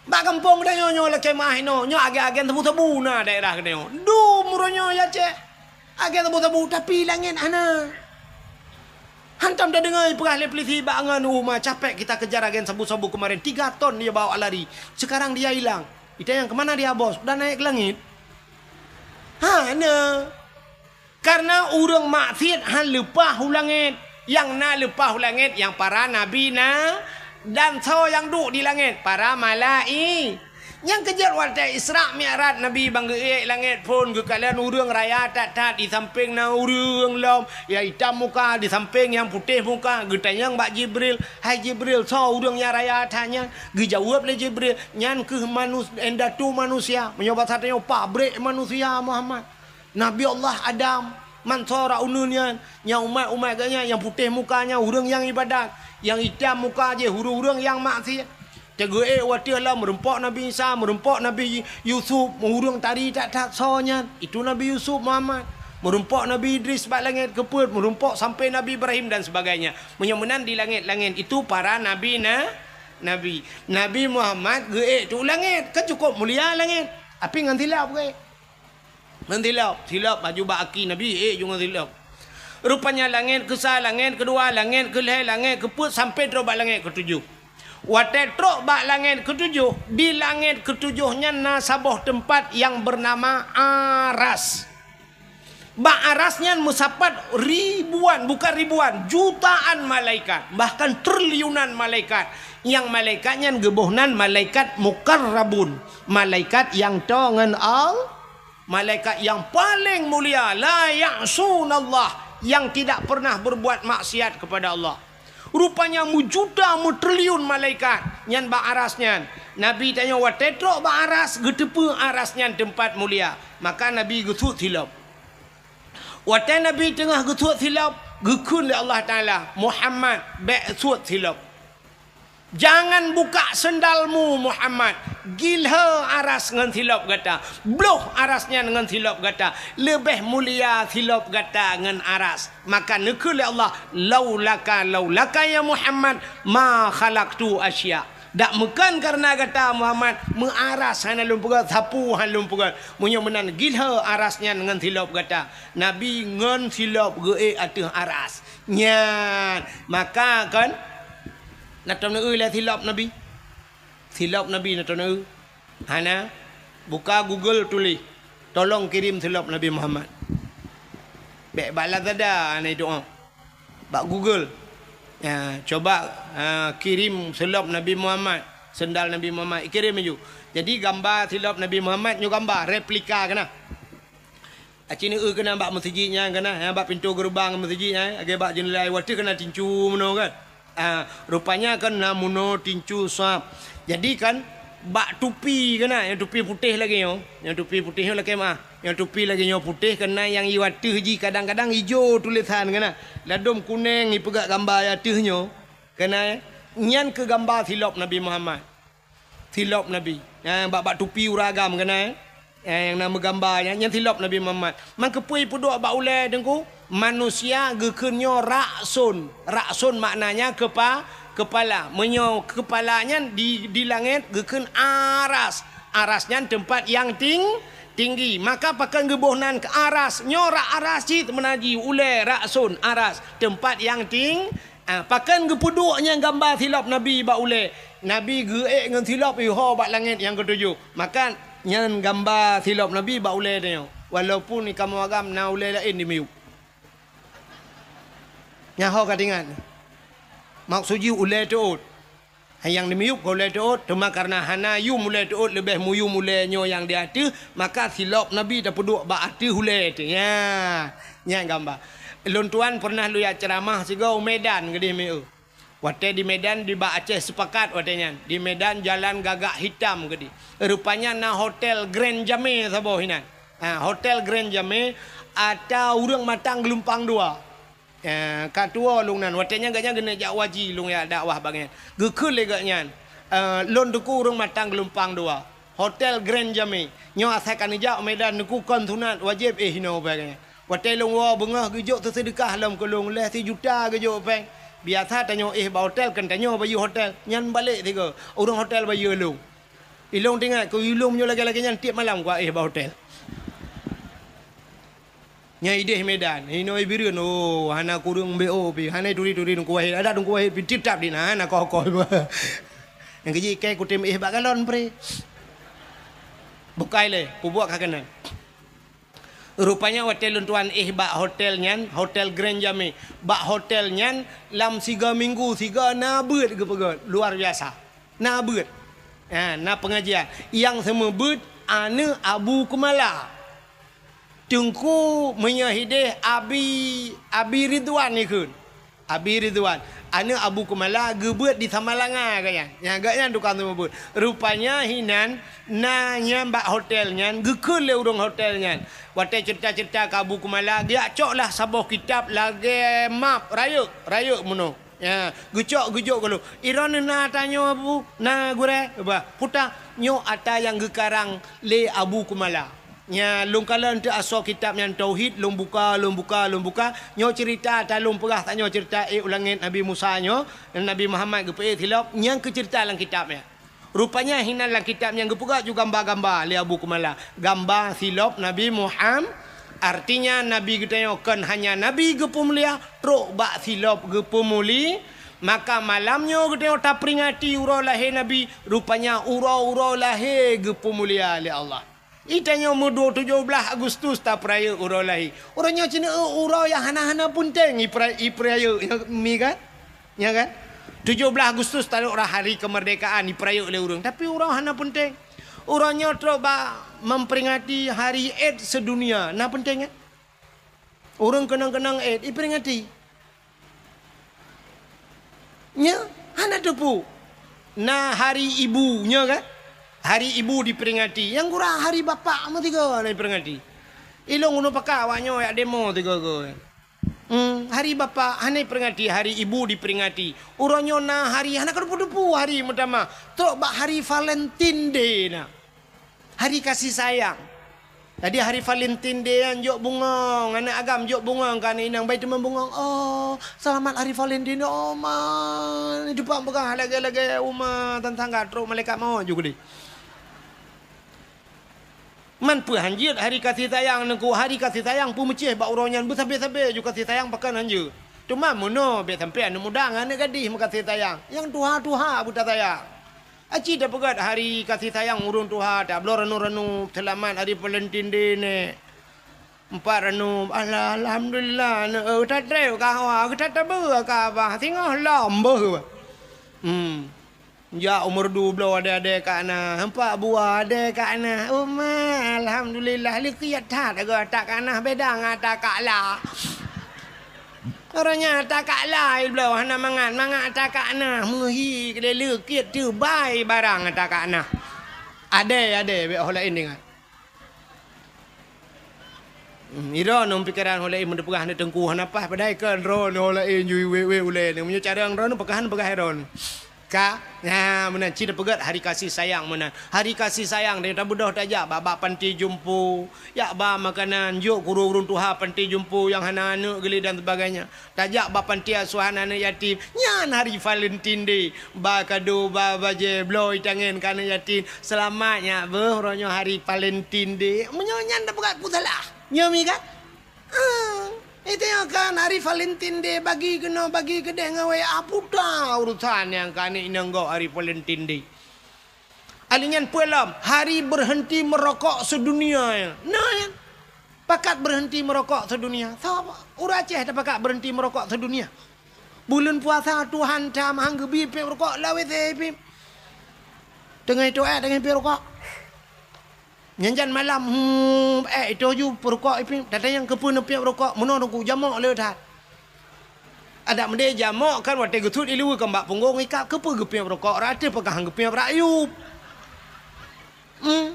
Bak gampông geutanyoe nyoe lakée meuah inoe, nyoe agen-agen sabu-sabu na daerah geutanyoe. Dum uroe nyoe ya ceh. Agen sabu-sabu, tapi langét hana. Hantom tadeungoe peugah lé polisi bak ngon uma, "Capek kita kejar agen sabu-sabu kemarin, tiga ton dia bawa lari. Sekarang dia hilang. Itanyong ke mana dia, Bos? Udah naik ke langit?" Hana. Karena ureuëng maksiet han leupah u langét. Nyang na leupah u langét nyang para nabi na, dan soe nyang duek di langét? Para malai-, Nyang keujeuet watée Isra Mi'raj Nabi ban geuék langét phon geukalon ureuëng raya that-that, di sampéng na ureuëng lom nyang itam muka, di sampéng nyang putéh muka. Geutanyong bak Jibril, "Hai Jibril, soe ureuëng nyang raya that nyan?" Geujaweueb lé Jibril, "Nyan kheueh manus-, indatu manusia, meunyoe basa tanyoe pabrék manusia, Muhammad." Nabi Allah Adam, man soe rot uneuen nyan, nyang umat-umat geuh nyan, nyang putéh muka nyan ureuëng nyang ibadat, nyang itam muka jih ureuëng-ureuëng nyang maksiet. Teugeuék watée lom meurumpok Nabi Isa, meurumpok Nabi Yusuf, ureuëng tari that-that soe nyan, itu Nabi Yusuf Muhammad. Meurumpok Nabi Idris bak langét keupeuet, meurumpok sampai Nabi Ibrahim dan sebagainya. Meunyoe meunan di langét-langét itu para nabi na-, nabi. Nabi Muhammad geuék tu langét, kan cukup mulia langét. Tapi ngon silop geuék. Ngon silop, silop baju bak aki Nabi, ék ju ngon silop. Rupanya langét keusa, langét keudua, langét keulhée, langét keupeuet sampai trok bak langét keutujoh. Watée trok bak langét keutujoh, di langét keutujoh nyan na saboh teumpat nyang beunama Aras. Bak Aras nyan meusapat ribuan, bukan ribuan, jutaan malaikat, bahkan triliunan malaikat. Nyang malaikat nyan geuboh nan malaikat mukarrabun, malaikat nyang toe ngon Al-, Malaikat nyang paleng mulia, la ya'sunallah, nyang tidak pernah berbuat maksiat kepada Allah. Rupanya meujuta meutriliun malaikat nyan bak Aras nyan. Nabi tanyoe watée trok bak Aras, geuteupeue Aras nyan teumpat mulia. Maka Nabi geusuet silop. Watée Nabi teungoh geusuet silop, geukheun lé Allah Taala, "Muhammad, bék suet silop." Jangan buka sendalmu, Muhammad. Gilhée Aras ngon silop gata. Bloh Aras nyan ngon silop gata. Leubeh mulia silop gata ngon Aras. Maka neukheun lé Allah, "Laulaka, laulaka ya Muhammad, ma khalaqtu asya." Dak meukeun kareuna gata, Muhammad, meu Aras hana lôn peugét, sapeue hana lôn peugét. Meunyoe meunan, gilhée Aras nyan ngon silop gata. Nabi ngon silop geuék ateueh Aras. Nyan, maka kon na tom neueu lé silop Nabi. Silop Nabi na tom neueu. Hana, buka Google tuléh, "Tolong kirim silop Nabi Muhammad." Bék bak Lazada hana doa. Bak Google. Ya, coba, ha, kirim silop Nabi Muhammad, sendal Nabi Muhammad, kirim laju. Jadi gamba silop Nabi Muhammad nyoe gamba replika keunan. Aci neueu keunan bak meuseujid nyan keunan, ya, bak pintoe geureubang meuseujid nyan, lagée bak jeunela watée keunan tincu meunoe kan. Ah, rupanya kan na meunoe tincu sab. Jadi kan bak tupi keunan, nyang tupi putéh lagée nyoe, nyang tupi putéh nyoe lakée meuah, nyang tupi lagée nyoe putéh keunan nyang i ateueh jih kadang-kadang ijo tulésan keunan. Ladôm kuneng ipeugah gamba i ateueh nyoe keunan, nyan keu gamba silop Nabi Muhammad. Silop Nabi. Nyang bak, bak tupi ureuëng agam keunan, eh? Eh, nyang na meugamba nyan, nyan silop Nabi Muhammad. Man keupeue ipeuduek bak ulée Teungku? Manusia geukheun nyoe ra'sun. Ra'sun maknanya kepa-, kepala. Meunyoe kepala nyan di, di langét geukheun aras. Aras nyan teumpat nyang ting-, Tinggi. Maka pakon geuboh nan keu aras. Nyoe rak aras cit meunan jih, ulée rak sôn aras. Teumpat nyang ting-, ah, pakon geupeuduek nyan gamba silop Nabi bak ulée. Nabi geuék ngon silop iho bak langét nyang keutujoh. Maka nyan gamba silop Nabi bak ulée tanyoe. Walaupun di kamoe agam na ulée laén di miyueb. Nyan ho ka teuingat. Maksud jih ulée teuôt. Nyang di miyueb ka ulée teuôt, teuma kareuna hana yum ulée teuôt, leubeh muyum ulée nyoe nyang di ateueh, maka silop Nabi tapeuduek bak ateueh ulée teuh. Nya, nyan gamba. Lôn tuan pernah lôn jak ceuramah sigoe u Medan keudeh meu. Watée di Medan, di bak Aceh Sepakat watée nyan. Di Medan jalan Gagak Hitam keudeh. Rupanya na Hotel Grand Jamé saboh inan. Ha, Hotel Grand Jamé ata ureuëng matang geulumpang dua. Eh, ka tuwoe lôn nan, watée nyan gobnyan geuneuk jak haji, lôn jak dakwah bak gobnyan. Geukheun lé gobnyan, eh, lôn teungku ureuëng matang geulumpang dua, Hotel Grand Jamé. Nyoe asai ka neujak u Medan teungku kon sunat, wajéb éh inoe bak gobnyan. Watée lôn woe beungoh geujok teuseudeukah lom keu lôn, lhée sijuta geujok péng. Biasa tanyoe éh bak hotel, kon tanyoe bayeue hotel. Nyan balek sigoe, ureuëng hotel bayeue lôn. Ilôn teuingat keu ilôn nyoe lagée-lagée nyan tieb malam kuéh bak hotel. Nyang ideh Medan, inoe Bireuen, oh, hana kureueng B O pih, hana turi-turi Teungku Wahid, adak Teungku Wahid pih titap di na, hana koh-koh. Nyang keujih ikai kutem éh bak galon pre. Bukai lé, pubuet ka keunan. Rupanya watée lôn tuan éh bak hotel nyan, Hotel Grand Jamé. Bak hotel nyan, lam siga minggu, siga na beuet geupeugét, luar biasa. Na beuet. Ha, na pengajian. Nyang seumeubeuet aneuëk Abu Keumala. Teungku meunyoe hideh Abi, Abi Ridwan ikheun. Abi Ridwan, aneuëk Abu Keumala geubeuet di Samalanga gobnyan. Nyang gobnyan tukang seumeubeuet. Rupanya hinan na nyan bak hotel nyan geukheun lé ureuëng hotel nyan. Watée ceurita-ceurita keu Abu Keumala, geujak coklah saboh kitab lagée map rayeuk, rayeuk meunoe. Ya, geucok geujok gohlom. Iron na tanyoe bu, na gurée, bah, puta nyoe ata nyang geukarang lé Abu Keumala. Nya lôn kalon teuh asoe kitab nyan tauhid, lôn buka, lôn buka, lôn buka. Nyoe ceurita ata lôn peugah tanyoe ceurita ék u langét Nabi Musa nyoe, Nabi Muhammad geupeuék silop, nyang keu ceurita lam kitab nyan. Rupanya hinan lam kitab nyang geupeugah ju gamba-gamba lé Abu Keumala. Gamba silop Nabi Muham-, artinya Nabi geutanyoe kon hanya Nabi geupeumulia, trok bak silop geupeumuli. Maka malam nyoe geutanyoe taperingati uroe lahé Nabi, rupanya uroe-uroe lahé geupeumulia lé Allah. Itanyoe meuduek tujoh blaih Agustus tapeurayeuk uroe lahé. Uroe nyoe cit uroe nyang hana-hana peunteng ipera-, ipeurayeuk, nyo mi kan? Nya kan? Tujoh blaih Agustus taduek rah hari kemerdekaan ipeurayeuk lé ureuëng, tapi uroe hana peunteng. Uroe nyoe trok bak memperingati hari AIDS sedunia, na peunteng kan? Ureuëng keunong-keunong AIDS iperingati. Nya hana teupeu. Na hari ibu nyoe kan? Hari ibu diperingati. Nyang gura hari bapak meusigoe na diperingati. Ilôn uneuk pakat awak nyoe jak demo sigoe-goe. Hmm, hari bapak hana diperingati, hari ibu diperingati. Uroe nyoe na hari hana ka teupeu-teupeu hari meutamah. Trok bak hari Valentine Day na. Hari kasih sayang. Jadi hari Valentine Day nyan jok bungong, aneuëk agam jok bungong keu aneuëk inong, bai teumon bungong. Oh, selamat hari Valentine, oh ma. Itu pang peugah lagée-lagée uma tantangga trok malaikat maut ju keudeh. Man peue hanjeuet hari kasih sayang nengku, hari kasih sayang peumeucéh bak uroe nyan beusabe-sabe ju kasih sayang pakon hanjeuet. Teuma meunoe bék sampoe aneuëk muda ngon aneuëk gadih meukasih sayang, nyang tuha-tuha beuta sayang. Aci tapeugét hari kasih sayang ureuëng tuha, tabloe ranup-ranup, seulamat hari Valentine Day neh. Empat ranup, alah, alhamdulillah, neu, eh, tatreb ka hawa, geuta tabeue ka abah, singoh lom beuh. Hmm. Jak umur dua belas ade-ade ka na, empat buah ade ka na. Uma, alhamdulillah, likot that agoe ata ka na, beda ngon ata ka la. Uroe nyan ata ka la, ibloe hana mangat, mangat ata ka na, meuhi keudeh leukit teubai barang ata ka na. Ade, ade, bék ho laén ingat. Hmm, idroeneuh pikeran ho laén meupeugah neu teungku hana paih, padahai kan droeneuh ho laén ju wék-wék ulée neu. Meunyoe cara droeneuh peugah, peugah droeneuh. Ka, nah, meunan cit peugét hari kasih sayang meunan. Hari kasih sayang, tanyoe tabeudôh tajak bak, bak panti jompo, jak ba makanan, jok keu ureuëng tuha panti jompo nyang hana aneuëk geuh lé dan sebagainya. Tajak bak panti asuhan aneuëk yatim, nyan hari Valentine Day. Ba kado, ba bajée, bloe tangen keu aneuëk yatim. Seulamat nyak beuh, uroe nyoe hari Valentine Day. Meunyoe nyan tapeugét peue salah. Nyoe mi kan? Ah, itu nyan kan hari Valentine Day, bagi keunoe, bagi keudeh ngon W A, puta urusan nyang keu aneuëk inong gob hari Valentine Day. Alèh nyan peue lom, hari berhenti merokok sedunia nyan. Nah, nyan. Pakat berhenti merokok sedunia. Sapa? Ureuëng Aceh tapakat berhenti merokok sedunia. Buleuen puasa Tuhan that han geubi piep rukok lawét pih. Teungoh itu, eh, teungoh piep rukok. Nyan jan malam, hmm, eh, itu ju peurukok ipih. Tatanyong keupeue neupiep rukok, meunoe teungku jamok le that. Adak meudeh jamok kan watée geusut ileue keu bak punggong ikab, keupeue geupiep rukok, rata peugah geupiep rakyup. Hmm.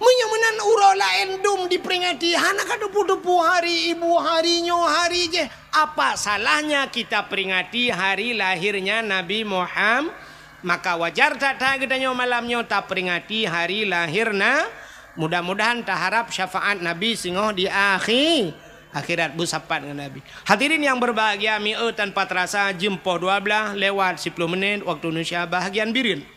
Meunyoe meunan uroe laén dum diperingati, hana ka teupeu-teupeu hari ibu, hari nyoe, hari jéh. Apa salahnya kita peringati hari lahirnya Nabi Muhammad? Maka wajar that-that geutanyoe malam nyoe taperingati hari lahir na. Mudah-mudahan taharap syafaat Nabi singoh di akhi-, akhirat beusapat ngon Nabi. Hadirin yang berbahagia, mi-e tanpa terasa jeuem poh dua belas lewat sepuluh menit waktu Indonesia bahagian Bireuen.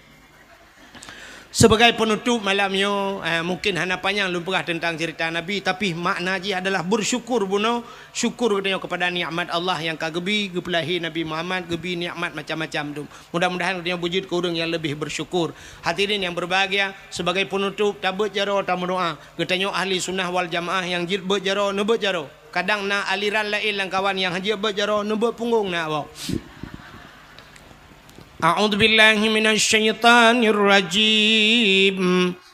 Sebagai penutup malam nyoe, eh, mungkin hana panyang lôn peugah tentang cerita Nabi, tapi makna jih adalah bersyukur bunoe, syukur geutanyoe kepada nikmat Allah nyang ka geubi, geupeulahé Nabi Muhammad, geubi nikmat macam-macam dum. Mudah-mudahan geutanyoe beujeuet keu ureuëng nyang leubeh bersyukur. Hadirin yang berbahagia, sebagai penutup, tabeuet jaroe tameudoa. Geutanyoe ahli sunnah wal jamaah nyang jeuet beuet jaroe, neubeuet jaroe. Kadang na aliran laén lam kawan nyang hana jeuet beuet jaroe, neubeuet punggong na awak. أعوذ بالله من الشيطان الرجيم.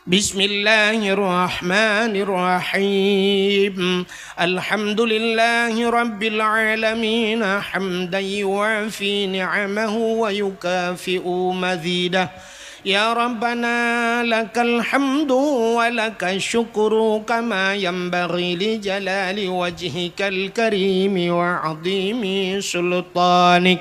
بسم الله الرحمن الرحيم. الحمد لله رب العالمين، حمدا يوافي نعمه ويكافئ مزيده. يا ربنا لك الحمد ولك الشكر كما ينبغي لجلال وجهك الكريم وعظيم سلطانك.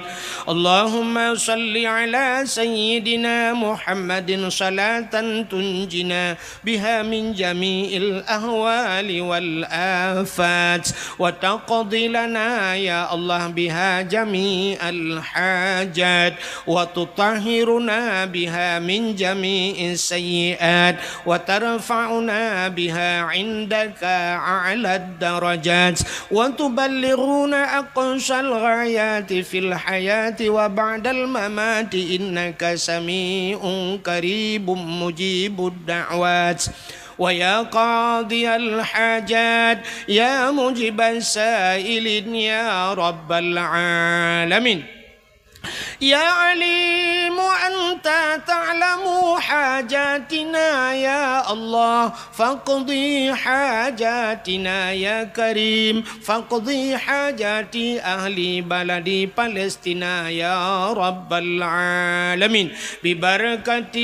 اللهم صل على سيدنا محمد صلاة تنجينا بها من جميع الأهوال والآفات، وتقضي لنا يا الله بها جميع الحاجات، وتطهرنا بها من جميع السيئات، وترفعنا بها عندك أعلى الدرجات، وتبلغنا أقصى الغايات في الحياة وبعد الممات، إنك سميع قريب مجيب الدعوات. ويا قاضي الحاجات، يا مجيب السائلين، يا رب العالمين. يا عليم أنت تعلم حاجاتنا يا الله، فاقض حاجاتنا يا كريم، فاقض حاجات أهل بلد فلسطين يا رب العالمين. ببركة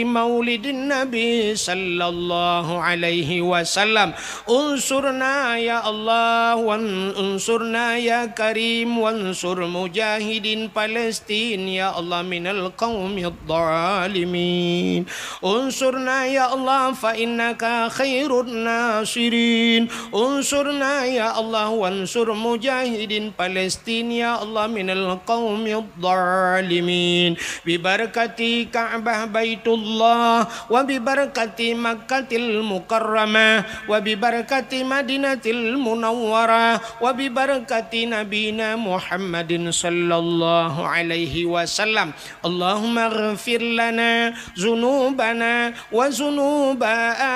مولد النبي صلى الله عليه وسلم، انصرنا يا الله، وان-، انصرنا يا كريم، وانصر مجاهدين فلسطين يا الله من القوم الظالمين. انصرنا يا الله فإنك خير الناصرين. انصرنا يا الله وانصر مجاهدين فلسطين يا الله من القوم الظالمين. ببركة كعبة بيت الله، وببركة مكة المكرمة، وببركة مدينة المنورة، وببركة نبينا محمد صلى الله عليه وسلم. اللهم اغفر لنا ذنوبنا وذنوب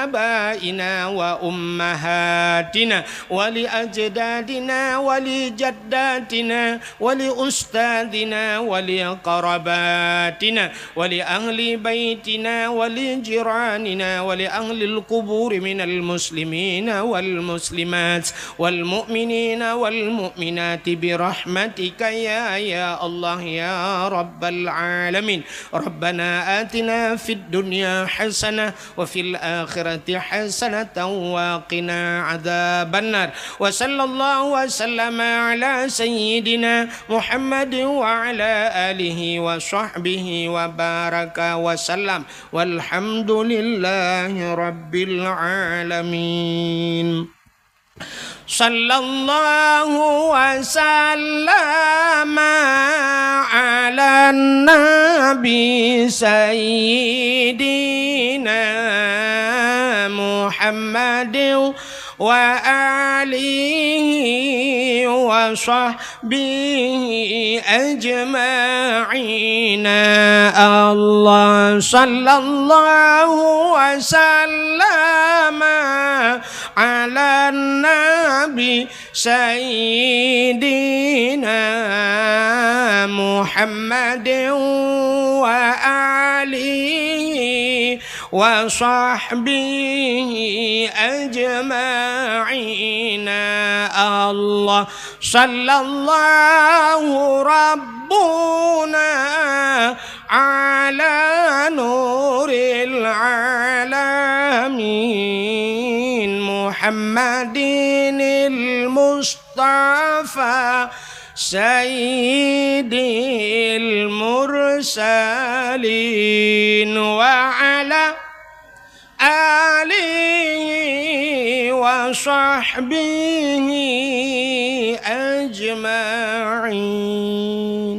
آبائنا وأمهاتنا ولأجدادنا ولجداتنا ولأستاذنا ولقراباتنا ولأهل بيتنا ولجيراننا ولأهل القبور من المسلمين والمسلمات والمؤمنين والمؤمنات برحمتك يا، يا Allah ya rabbal alamin. Rabbana atina fid dunya hasanah wa fil akhirati hasanatan wa qina adzabannar. Wa sallallahu wa sallama ala sayyidina Muhammadin wa ala alihi wa sahbihi wa baraka wa sallam. Walhamdulillahi rabbil alamin. Sallallahu wa sallama ala nabi sayyidina Muhammadin wa alihi wa sahbihi ajma'ina. Allah sallallahu wa sallama ala nabi sayyidina Muhammadin wa alihi wa sahbihi ajma'ina. Allah sallallahu rabbuna ala nuril alamin Muhammadinil Mustafa sayyidil mursalin wa ala alihi wa sahbihi ajma'in.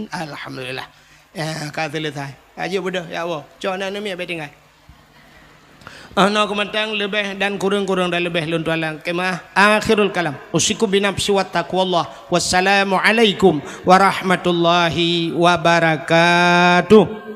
Alhamdulillah. Ya, ka selesai. Aja bodoh, ya Allah. Cok aneuk miet bèk tinggai. Ana keumantang leubeh dan kureueng-kureueng dan leubeh lôn tuan lam kemah. Akhirul kalam. Usikum binafsi wa taqwallah. Wassalamualaikum warahmatullahi wabarakatuh.